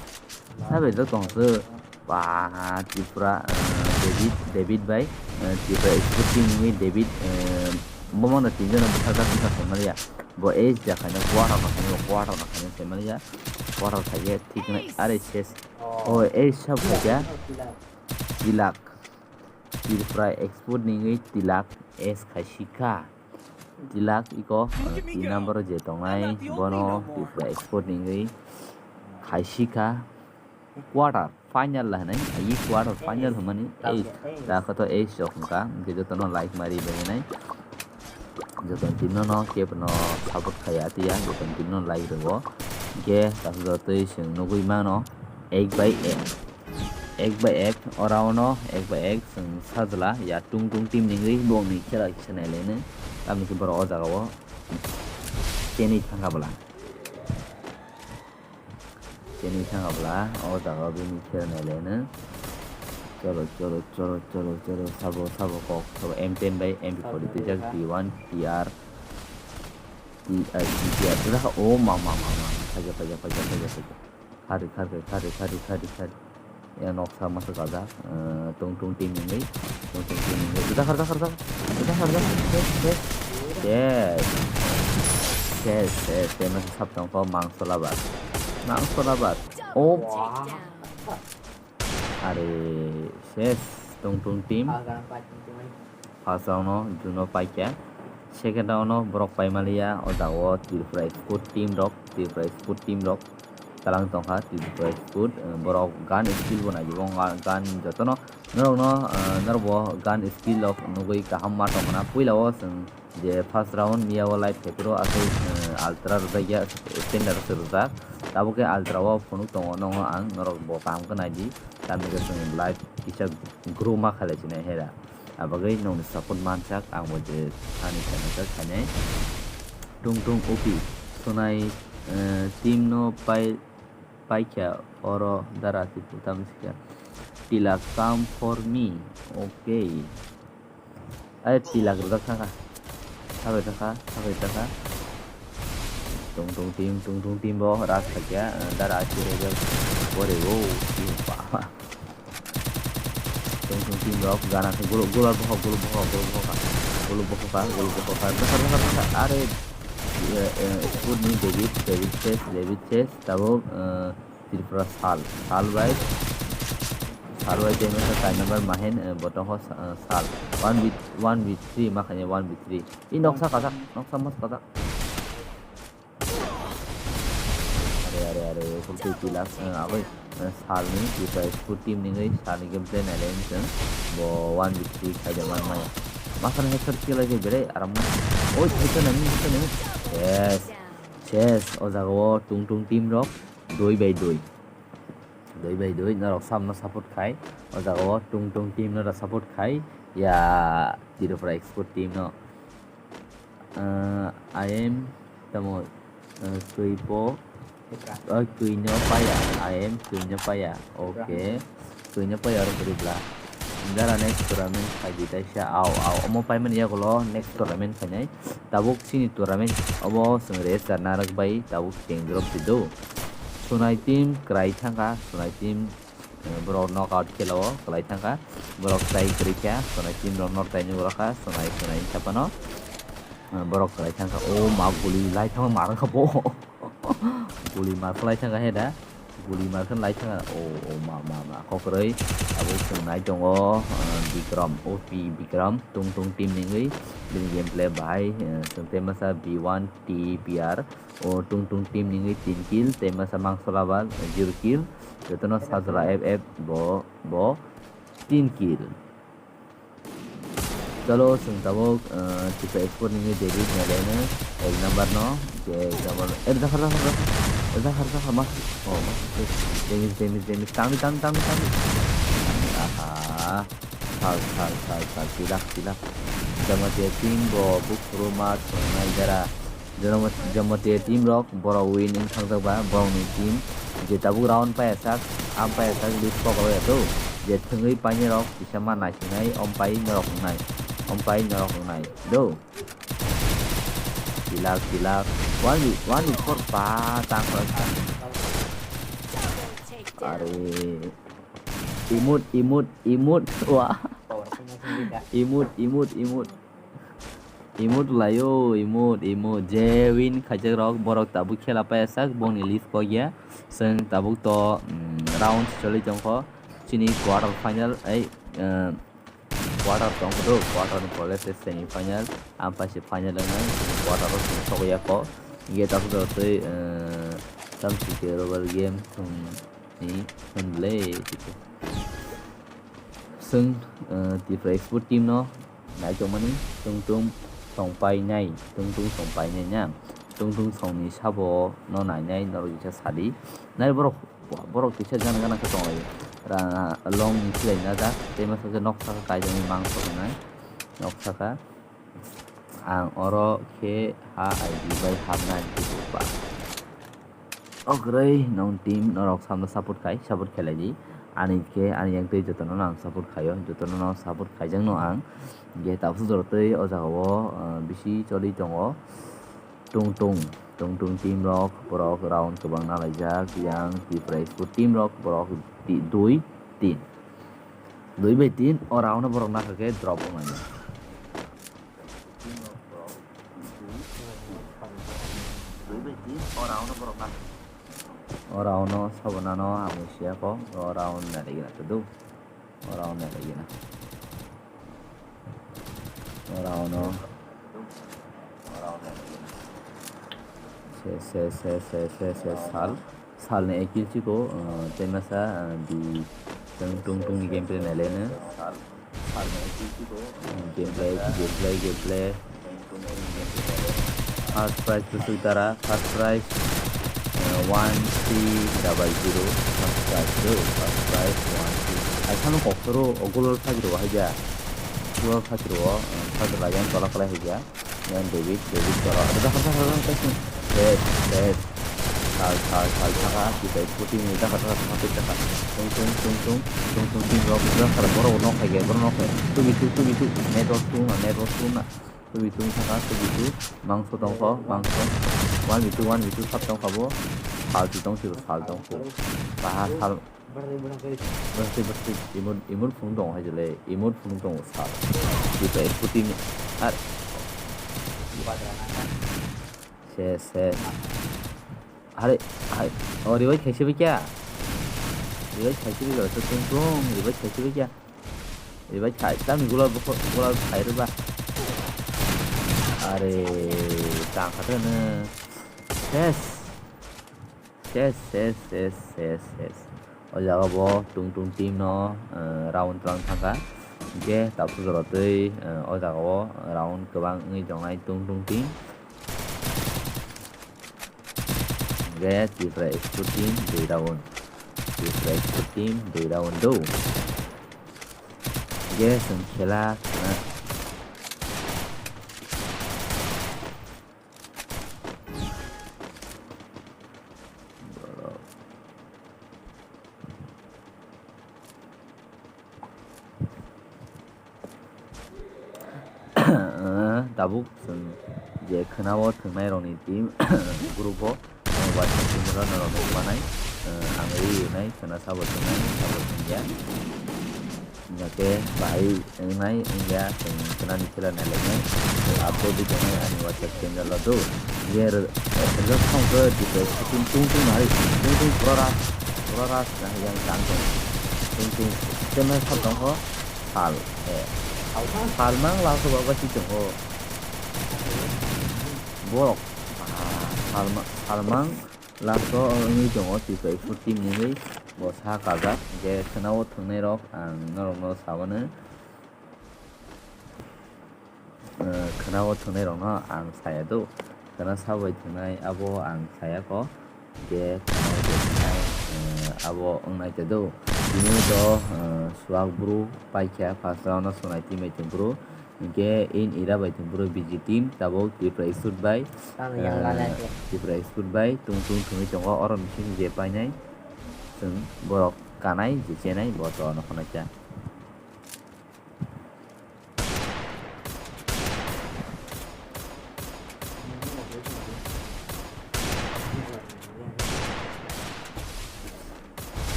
Sabe do tong se. Ba, Tripura, eh, David, David bai, eh, Tripura Sporting ni David, eh, bomo no tinjon no bwsajak wngkha saimaliya. Bo ace jakhaino quarter no khaino, quarter no khaino saimaliya. Quarter khaikhe thik nai are ses. O ace sab khaikha. Tilak. Tripura Export ni wngwi Tilak ace khaisikha. Tilak iko, eh, tin number o je tongnai bono Tripura Export ni wngwi khaisikha. Quarter final la hinai, ai quarter final hwnmani ace, da khato ace rok hwnka, hwnkhe jotono like mari bai hinai. Joto team no no kebo no support khaiya tiya, joto team no like rwo. Hwnkhe ta jotoi chwng nugwi mano ek bai ek. Ek bai ek, ora ono ek bai ek chwng sajla ya tung tung team ni wngwi bongni khela kisa nailaino. Tamni khe borok o jaga o chenwi thangkha bwla. Chenwi thangkha bwla o jaga o bini khela nailaino. Cholo, cholo, cholo, cholo, cholo, sabo, sabo kok, sabo M ten bai M P forty twijak, B one, T R, T R, T R, o ma, ma, ma, ma, ma, phaikha, phaikha, phaikha, phaikha, phaikha. Khari, khari, khari, khari, khari, khari. Ya noksa masa kajak, eh, tung tung team wngwi, tung tung team wngwi. Jakar, jakar, jakar. Jakar, jakar. Yes, yes. Yes, yes, yes. Tei masa sap tongkho mangso labar. Mangso labar. Oh. Are ses tung tung team. First round o Juno paikha. Second round o borok paimaliya, o jaga o Tripura Export team rok, Tripura Export team rok talang tongkha, Tripura Export, eh, borok gun skill bo naiwi, gun jotono norokno, eh, norok bo gun skill rok nugwi kaham ma tongmana. Puila o chwng je first round miya o live khaipuro aswk, eh, ultra rwjakya, standard se rwjak. Tabuk khe ultra o phunuk tongo, nono ang norok bo kaham khe naidi. Tamni khe chwng live kisa grow ma khalai sinai hera. Abagwi nokni support mansak, ang bo je thani khainai khe khainai. Tung tung upi, sunai, eh, team no pai, paikha oro dara tipu tamsikha. Tila come for me. Okay. Ai, tilak rwjak thangkha. Sabai thangkha, sabai thangkha. Tung tung team, tung tung team bo ras khaikha, eh, dara achi rwjak. Bore o, team ba. Tung tung team rok gana khe gulu, gulu bohok, gulu bohok, gulu bohok. Gulu bohok, gulu bohok. Dakar, dakar, dakar. Are, eh, eh, Sputnik, David, David Chase, David Chase. Tabuk, eh, Tripura Sal, Sal bai, Sal bai tei masa kainwi bai mahen, eh, bo tongkho Sa-, eh, Sal. One v, one v three ma khainai, one v three. I noksa kajak, noksa mas kajak. Are, are, are, full kill pilak, eh, aboi, eh, Sal ni, Tripura Sport team ni wngwi Sal ni gameplay nailai wng chwng. Bo one v three khaida man maya. Ma khainai headshot kill ai khe belai aram. Oi, headshot nai, headshot nai. Yes. Yes, o jaga o tung tung team rok dui bai dui. Dui bai dui, norok samno support khai. O jaga o tung tung team no da support khai. Ya, Tripura Export team no. Ah, I am tamo, ah, twi po. Oh, twi no paya. I am twi no paya. Okay. Twi no paya oro bwrwi bla. Dara next tournament khai di taisa. Au, au. Omo paimani yagulo next tournament khainai. Tabuk chini tournament obo chwng rest da narwk bai tabuk cheng drop di do. Sunai team kwrai thangkha, Sunai team, eh, borok knockout khela o kwlai thangkha. Borok try kwrwi kha, Sunai team rok nor tai nugwra kha, Sunai, Sunai wngkha phano. Eh, borok kwlai thangkha. O ma guli lai thangma ma rwkha bo. Guli ma kwlai thangkha he da. Guli ma khe lai thangkha. O, o ma, ma, ma. Kokroi. Abo chwng nai tongo, eh, Bikram. O P Bikram. Tung tung team ni wngwi. Bini gameplay bahai, eh, chwng tei masa B one T P R. O tung tung team ni wngwi tin kill. Tei masa Mangsola ba zero kill. Jotono Sajla F F bo, bo tin kill. Chalo, chwng tabuk, ah, Tripura Export ni David Naleno, ek number no, je ek number no, eh, dakhar, dakhar, dakhar, eh, dakhar, dakhar, mas, oh, mas, damage, damage, damage, tangdi, tangdi, tangdi, tangdi. Aha, sal, sal, sal, sal, tilak, tilak. Jama je team bo, buk puro ma, chwng nai jara. Jamatia team rok borok win wng thang jak ba, borok ni team je tabuk round paiya sak, am paiya sak lead kok rok ya do, je thwngwi painai rok kisa ma naisinai, om pai norok wngnai, om pai norok wngnai do. Tilak, tilak. One v, one v four pa tang khorok ta. Are. Imut, imut, imut. Wa. Imut, imut, imut. Imut layo, imut, imut. Je win khaijak rok, borok tabuk khela paiya sak, bongni lead kok ya. Chwng tabuk to, mm, round choli tongkho. Chini quarter final, ei, eh, quarter tong do, quarter ni pore se semi final, ampai se final wngnai, quarter o chwng sokya kho. Hinkhe tabuk tei, eh, tamsike rubber game thwngni hwnle. Chwng, eh, Tripura Export team no naitongmani, tungtung songpainai, tungtung songpainai na, tungtung songni sabo no nainai norok kisa sadi. Nai borok Borok kisa gana gana khe tonglai. Ra long ni khilai na jak. Tei masa khe nok saka kaijak ni mangso hwnai. Nok saka. Ang oro khe ha I D bai hapnai khe bupa. Ogrei nong team norok samno support khai, support khelai di. Ani khe ani yang tei jotono ang support khaio, jotono no support khaijak no ang. Ge tabuk jora tei o jaga o, ah, bisi choli tongo. Tung tung, tung tung team rok, borok round kwbang nalaijak, yang Tripura Export team rok, borok ti-, dui, tin. Dui bai tin, o round no borok nakha khe drop wngnai. Dui bai tin, o round no borok nakha. O round no sabona no ang siya ko, o round nalaigena tudu. O round nalaigena. O round no. Se, se, se, sal. Sal ni ekil chiko, uh, tei masa, uh, di tong tong tong ni gameplay nalaina. Gameplay, gameplay, gameplay. First prize kusuk dara, first prize, eh, one three double zero, first prize do, first prize one three. Ai, samo kok soro, o goal o sajro, hai ja. Goal o sajro, eh, sajro lagi ang tola kala hai ja. Yan David, David tola. Ada dah, dah, dah, dah, dah. Set, set. Sal, sal, sal, saka, kita ikuti ni, dah, dah, dah, dah, dah. Tung, tung, tung, tung, tung, tung, tung, rok, dah, dah, borok nok hai ja, borok nok hai. Tubi tu, tubi tu, network tu na, network tu na. Tubi tung saka, tubi tu, mangso tongkho, mangso. One v two, one v two sap tongkha bo. Sal si tong si, sal tong si. Baha sal. Berhenti, berhenti. Berhenti, berhenti. Imut, imut phunuk tongo hai jole. Imut phunuk tongo sal. Kita ikuti ni. Ar. Ses, ses. Are, hai. Oh, revive khaisi bai kya? Revive khaisi bai kya? Tung tung, revive khaisi bai kya? Revive khai, tamo gula, gula khai rwba. Are, tang kha thano. Ses. Ses, ses, ses, ses, ses. O jaga bo tung tung team no, eh, round twlang thangkha. Hinkhe tabuk jora twi, eh, o jaga o round kwbang wngwi tongnai tung tung team. Hinkhe Tripura Export team dui round. Tripura Export team dui round do. Hinkhe chwng khela, eh, Tabuk chwng je khwnao thwngnairokni team group o, WhatsApp channel o norok nukmanai, ang ri rinai khwna sabo thwngnai sabo thwngya. Hingkhe bahai wngnai wngya, chwng khwnani khela nailainai, update tongnai ani WhatsApp channel o do. Ye rwjak song khe device tung tung tung nai, tung tung pura rush, pura rush nai yang tang tong. Tung tung khe nai sab tong kho sal, eh. Sal mang last o ba si tong kho. Borok, ah, sal ma-, sal mang. Last o wngwi tongo Tripura Export team ni wngwi bo sa kajak, hingkhe khwnao thwngnairok ang norokno sabano, eh, khwnao thwngnairokno ang saya do, khwna sabai thwngnai abo ang saya kho, hingkhe khwnao thwngnai, eh, abo wngnai te do. Bini ulo, eh, Suak bru paikha first round o swngnaiti maitung bru. Hinkhe in era bai thwng bwrwi B G team, tabuk Tripura Export bai, Tamo yang eh, lana khe. Tripura Export bai tung tung thwngwi tongo, oro bising je painai chwng borok kanai je chenai bo to ano khwnaikha.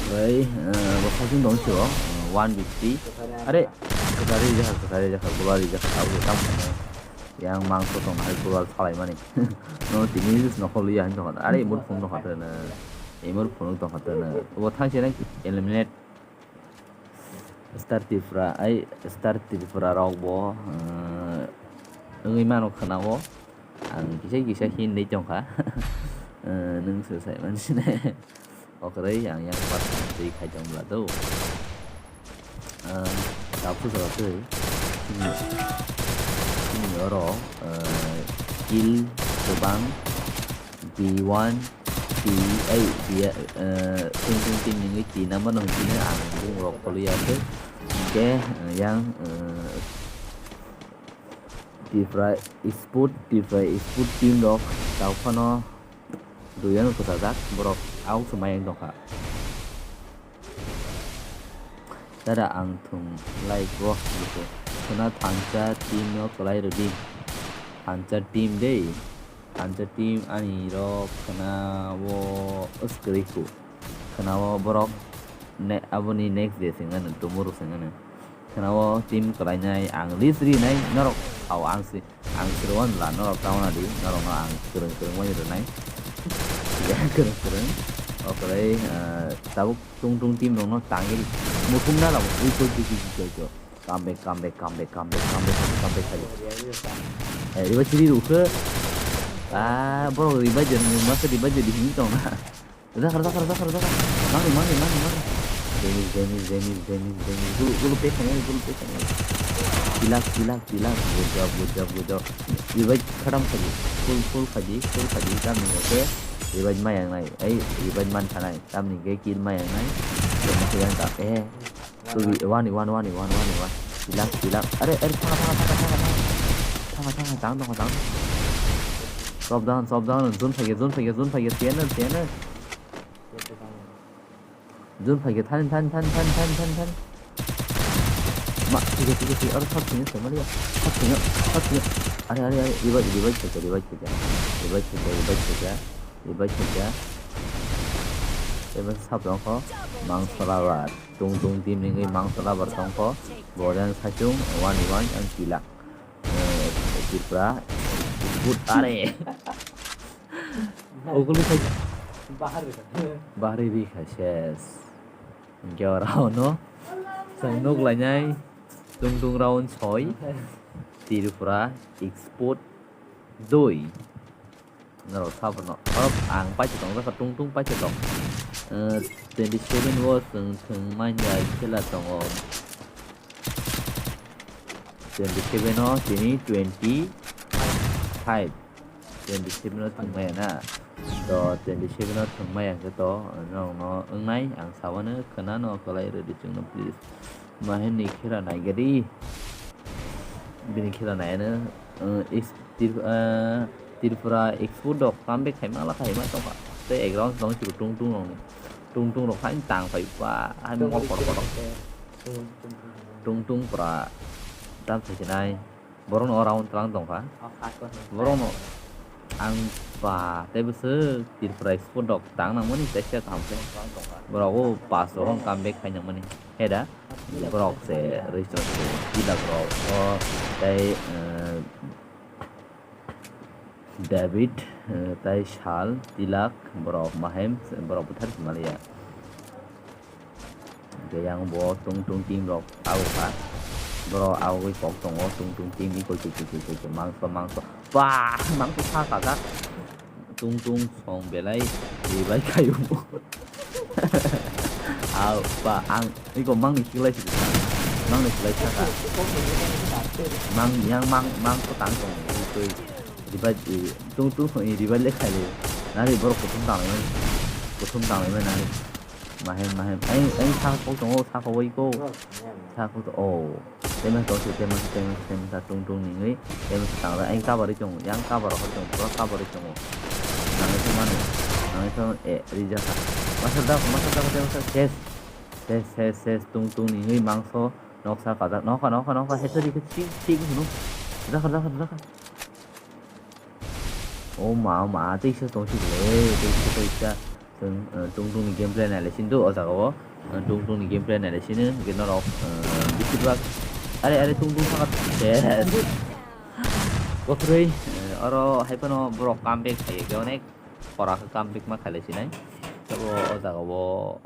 Oke, eh, bo saichung dong sio, eh, one fifty. Are, kwthari jakha, kwthari jakha, gulari jakha, abo tamo khe yang mangso tong hai gulal salai mani. No, tini jis nokol ya hin tong kha. Are, imur phone tong kha tene. Imur phone tong kha tene. Bo thang sene eliminate. Star Tripura, ai Star Tripura rok bo, eh, wngwi mano khwna-o. Ang kisa kisa hinwi tongkha. Eh, nwng se sai mansinai. Okroi ang yang part twi khai tong bla do. Eh, ta pusa twi. Chini, chini oro, eh, kill kwbang. T one, T eight, T, eh, tung tung tin nungwi T number no hwnchino ang bung rok kholi ya khe. Hwnkhe, eh, yang, eh, Tripura Export, Tripura Export team rok tau phano dui ano kwchajak, borok au se mayang tongkha. Dada ang thung lai go bwse. Khwna thansa team no kwlai rwdi. Thansa team dei. Thansa team ani rok khwna o swkri khu. Khwna o borok ne, aboni next day sengano, tomorrow sengano. Khwna o team kwlainai ang list rinai norok au ang si. Ang siro wan la norok tamo na di, norok no ang kwrwng kwrwng wani rwnai. Ya, kwrwng kwrwng. Okolai, eh, tabuk tung tung team rok no tangwi mukhung na lamo, ui koi koi koi koi koi. Come back, come back, come back, come back, come back, come back, come back, come back. Eh, riba chiri rukhe. Ah, bro, riba jen, masa riba jadi hini tong na. Rwjakha, rwjakha, rwjakha, rwjakha. Mangni, mangni, mangni, mangni. Denish, Denish, Denish, Denish, Denish. Gulu, gulu pek khainai, gulu pek khainai. Tilak, tilak, tilak. Good job, good job, good job. Revive khatam khaidi. Full, full khaidi, full khaidi. Tamni hwnkhe revive ma yangnai. Ei, revive man khanai. Tamni hwnkhe kill ma yangnai. Tamo khe yang ta. Eh. Twi, wani, wani, wani, wani, wani, wani. Tilak, tilak. Are, are, thanga, thanga, thanga, thanga, thanga. Thanga, thanga, tang, tang, tang. Sop down, sop down. Zone phaikhe, zone phaikhe, zone phaikhe. Siyan, siyan. Zone phaikhe thani, thani, thani. Ma, thikhe, thikhe, thikhe. Aro shot sini, sini, mali. Shot sini, shot sini. Are, are, are. Revive, revive khaikhe, revive khaikhe. Revive khaikhe, revive khaikhe. Revive khaikhe. Ebo sap tongkho. Mangso labar. Tung tung team ni wngwi mangso labar tongkho. Bo yang saichung, one one, ang kila. Eh, Tripura. Put are. Oguli khai. Bahari. Bahari ri khai ses. Hwnkhe o round no chwng nuk lainai tung tung round soi. Tripura Export dui. Norok sabono. Oro ang paisa tong, tung tung paisa tong. Eh, twenty seven o chwng thwng manya khela tongo. Twenty seven o tini twenty five. Twenty seven o thwng maya na. To twenty seven o thwng maya hwnkhe to norokno wngnai ang sabano khwnano kwlai rwdi chwngno please. Mahenni khera naigadi. Bini khera naiyano, eh, is-, Trip-, eh, Tripura Export rok comeback khaima la khaima tongkha. Tei ek round tong chwrwk tung tung rokni. Tung tung rok haino tang phai ba, haino mol kotor kotor. Tung tung pura tam thaisinai. Borokno o round twlang tongkha. Borokno ang ba tei bwswk Tripura Export rok tang nangmani teisa kaham khe. Borok o pass rok comeback khai nangmani. He da? Borok se rwchapro, tilak rok o tei, eh, David, eh, tei Sal, tilak borok mahem, borok bwthar si maliya. Hwnkhe yang bo tung tung team rok abo kha. Borok aboni kok tongo, tung tung team ni koi koi koi koi koi mangso mangso. Ba, mangso sa kajak. Tung tung song belai revive khaio. Au, ba, ang iko mangni siklai si. Mangni siklai saka. Mang yang mang mang ko tang tong. Iko revive, eh, tung tung song revive le khai le. Nari borok kuthum tang le. Kuthum tang le nari. Mahem, mahem. Ang, ang sa ko tongo, sa ko iko. Sa ko to, oh. Tema to se, tema se, tema se, tema se, tung tung ningwi, tema se tang da, yang cover ri tongo, yang cover hor tongo, pura cover ri tongo. Nangwi se mani, nangwi se mani, eh, rijak kha. Masa da, masa da, tema se, ses. Ses, ses, ses, tung tung ningwi mangso, noksa kajak, nokha, nokha, nokha, headshot ri khe, chik, chik, hino. Rijak kha, rijak kha, rijak kha. O ma, o ma, teisa tong si le, teisa, teisa. Chwng, eh, tung tung ni gameplay nai le sini do, o jaga o. Eh, tung tung ni gameplay nai le sini, hwnkhe norok, eh, bisi bak. Are, are, tung tung thangkha. Yes. Kwthwrwi, eh, oro hai phano borok comeback khai khe onek khora khe comeback ma khai le sinai. Tabo o jaga o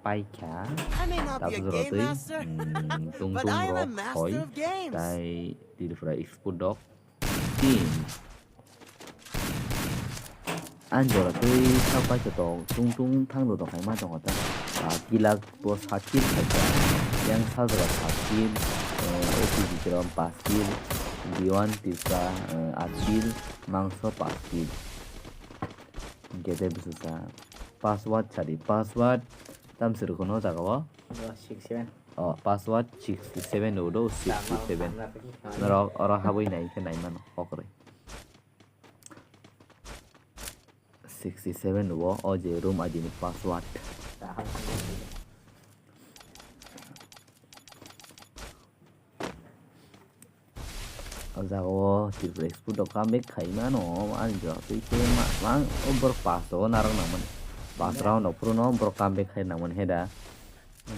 paikha. I may not be a Tabuk game rotwi, master, mm, tung but tung I am a rok master khoi. Of games. Tai Tripura Export dok. Team. Ang jora twi sak pai khe tong, tung tung thang do tong hai ma tongo ta. Ah, kilak bo sat kill khai kha. Yang sajra sat kill, eh, O P Bikram pas kill, Diwan Tirka, eh, at kill, Mangso pas kill. Gede bwswsa. Password sadi, password tam se rwkho no jaga o. Six seven. Oh, password sixty seven do, do, sixty seven. Norok oro habwi nai khe nai mano, kokroi. Sixty seven do, o je room I D ni password. O jaga o Tripura Export rok comeback khai mano, ani jora twi khe ma, ma, o borok pass rok narwk nang mani. Pass round rok phuru no borok comeback khai nang mani, heda.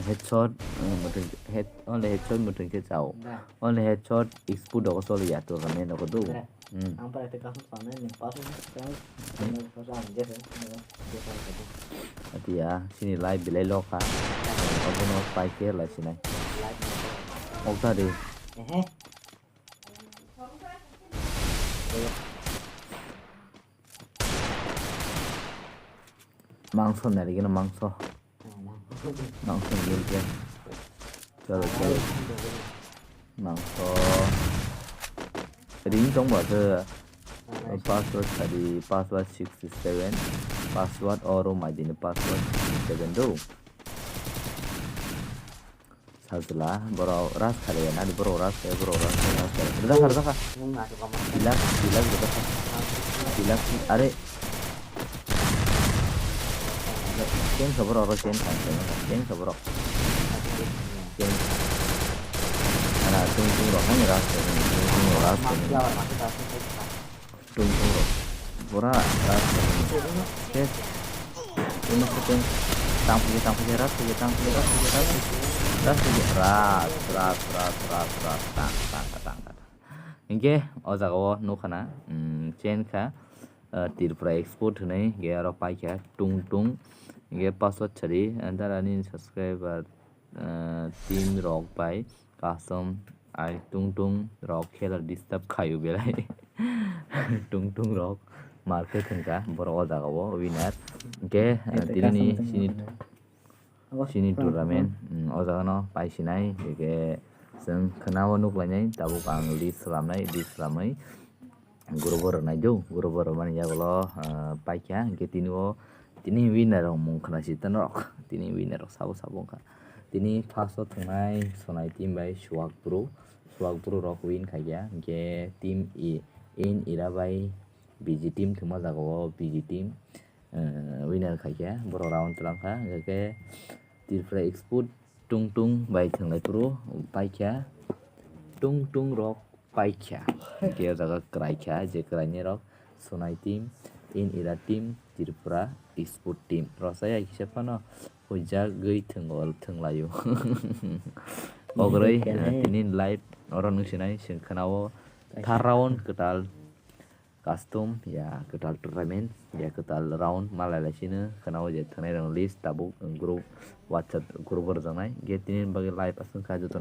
Headshot, eh, muthung, head, only headshot muthung khe chao. Da. Only headshot Export rok choli ya tournament rok do. Da. Hmm. Ang pore te kaham sanai ni pass rok. Atia, sini live belai lokha. Obono pai khe lai sinai. Okta de. Ehe. Mangso nari gino mangso. Mangso nari gino. Chalo, chalo. Mangso. Ring tong ba se. Password sadi, password sixty seven. Password oro maidini password sixty seven do. Sajla, borok ras kharya nadi, borok ras kharya, borok ras kharya, ras kharya. Rwjakha, rwjakha. Relax, relax, rwjakha. Relax, are. Chain kha borok, oro chain kha, chain kha, chain kha borok. Chain kha. Ana, tung tung rok, hani ras kharya, tung tung rok, ras kharya. Tung tung rok. Bora ras. Yes. Ini satu. Tang pagi, tang pagi, ras pagi, tang pagi, ras pagi, ras pagi. Ras pagi, ras, ras, ras, ras, ras, tang, tang, tang, tang. Hingke o jaga o nukha na, mm, chain kha, eh, Tripura Export hinui, hingke aro paikha tung tung. Hingke password sadi, antara ni subscriber, eh, team rok bai custom ai tung tung rok khela disturb khaio belai. Tung tung rok market hwnka borok o jaga o winner. Hingke, eh, tini ni sini, sini tournament, mm, o jaga no paisinai, hingke chwng khwnao nuklainai, tabuk ang list slamnai, list slamwi. Group o rwnai do, group o rwmani yagulo, ah, paikha, hingke tini o, tini winner rok mung khna si tano rok, tini winner rok sabo sabo wngkha. Tini first o thwngnai Sonai team bai Suwak Bru, Suwak Bru rok win khaikha, hingke team i, in ira bai B G team thwngma jaga o B G team, eh, winner khaikha, borok round twlang kha, hingke Tripura Export tung tung bai thwnglai phuru paikha, tung tung rok paikha. Hingke o jaga kwraikha, je kwraini rok Sonai team, in ira team, Tripura Export team. Rosai hai kisa phano huijagwi thwngol thwnglaio. Ogroi, tini live oro nung sinai, chwng khwnao thar round kwtal. Custom ya kwtal tournament ya kwtal round malai lai sino khwnao je thwnai rok list tabuk group WhatsApp group o rwjaknai hingke tini bagwi live aswk kha joto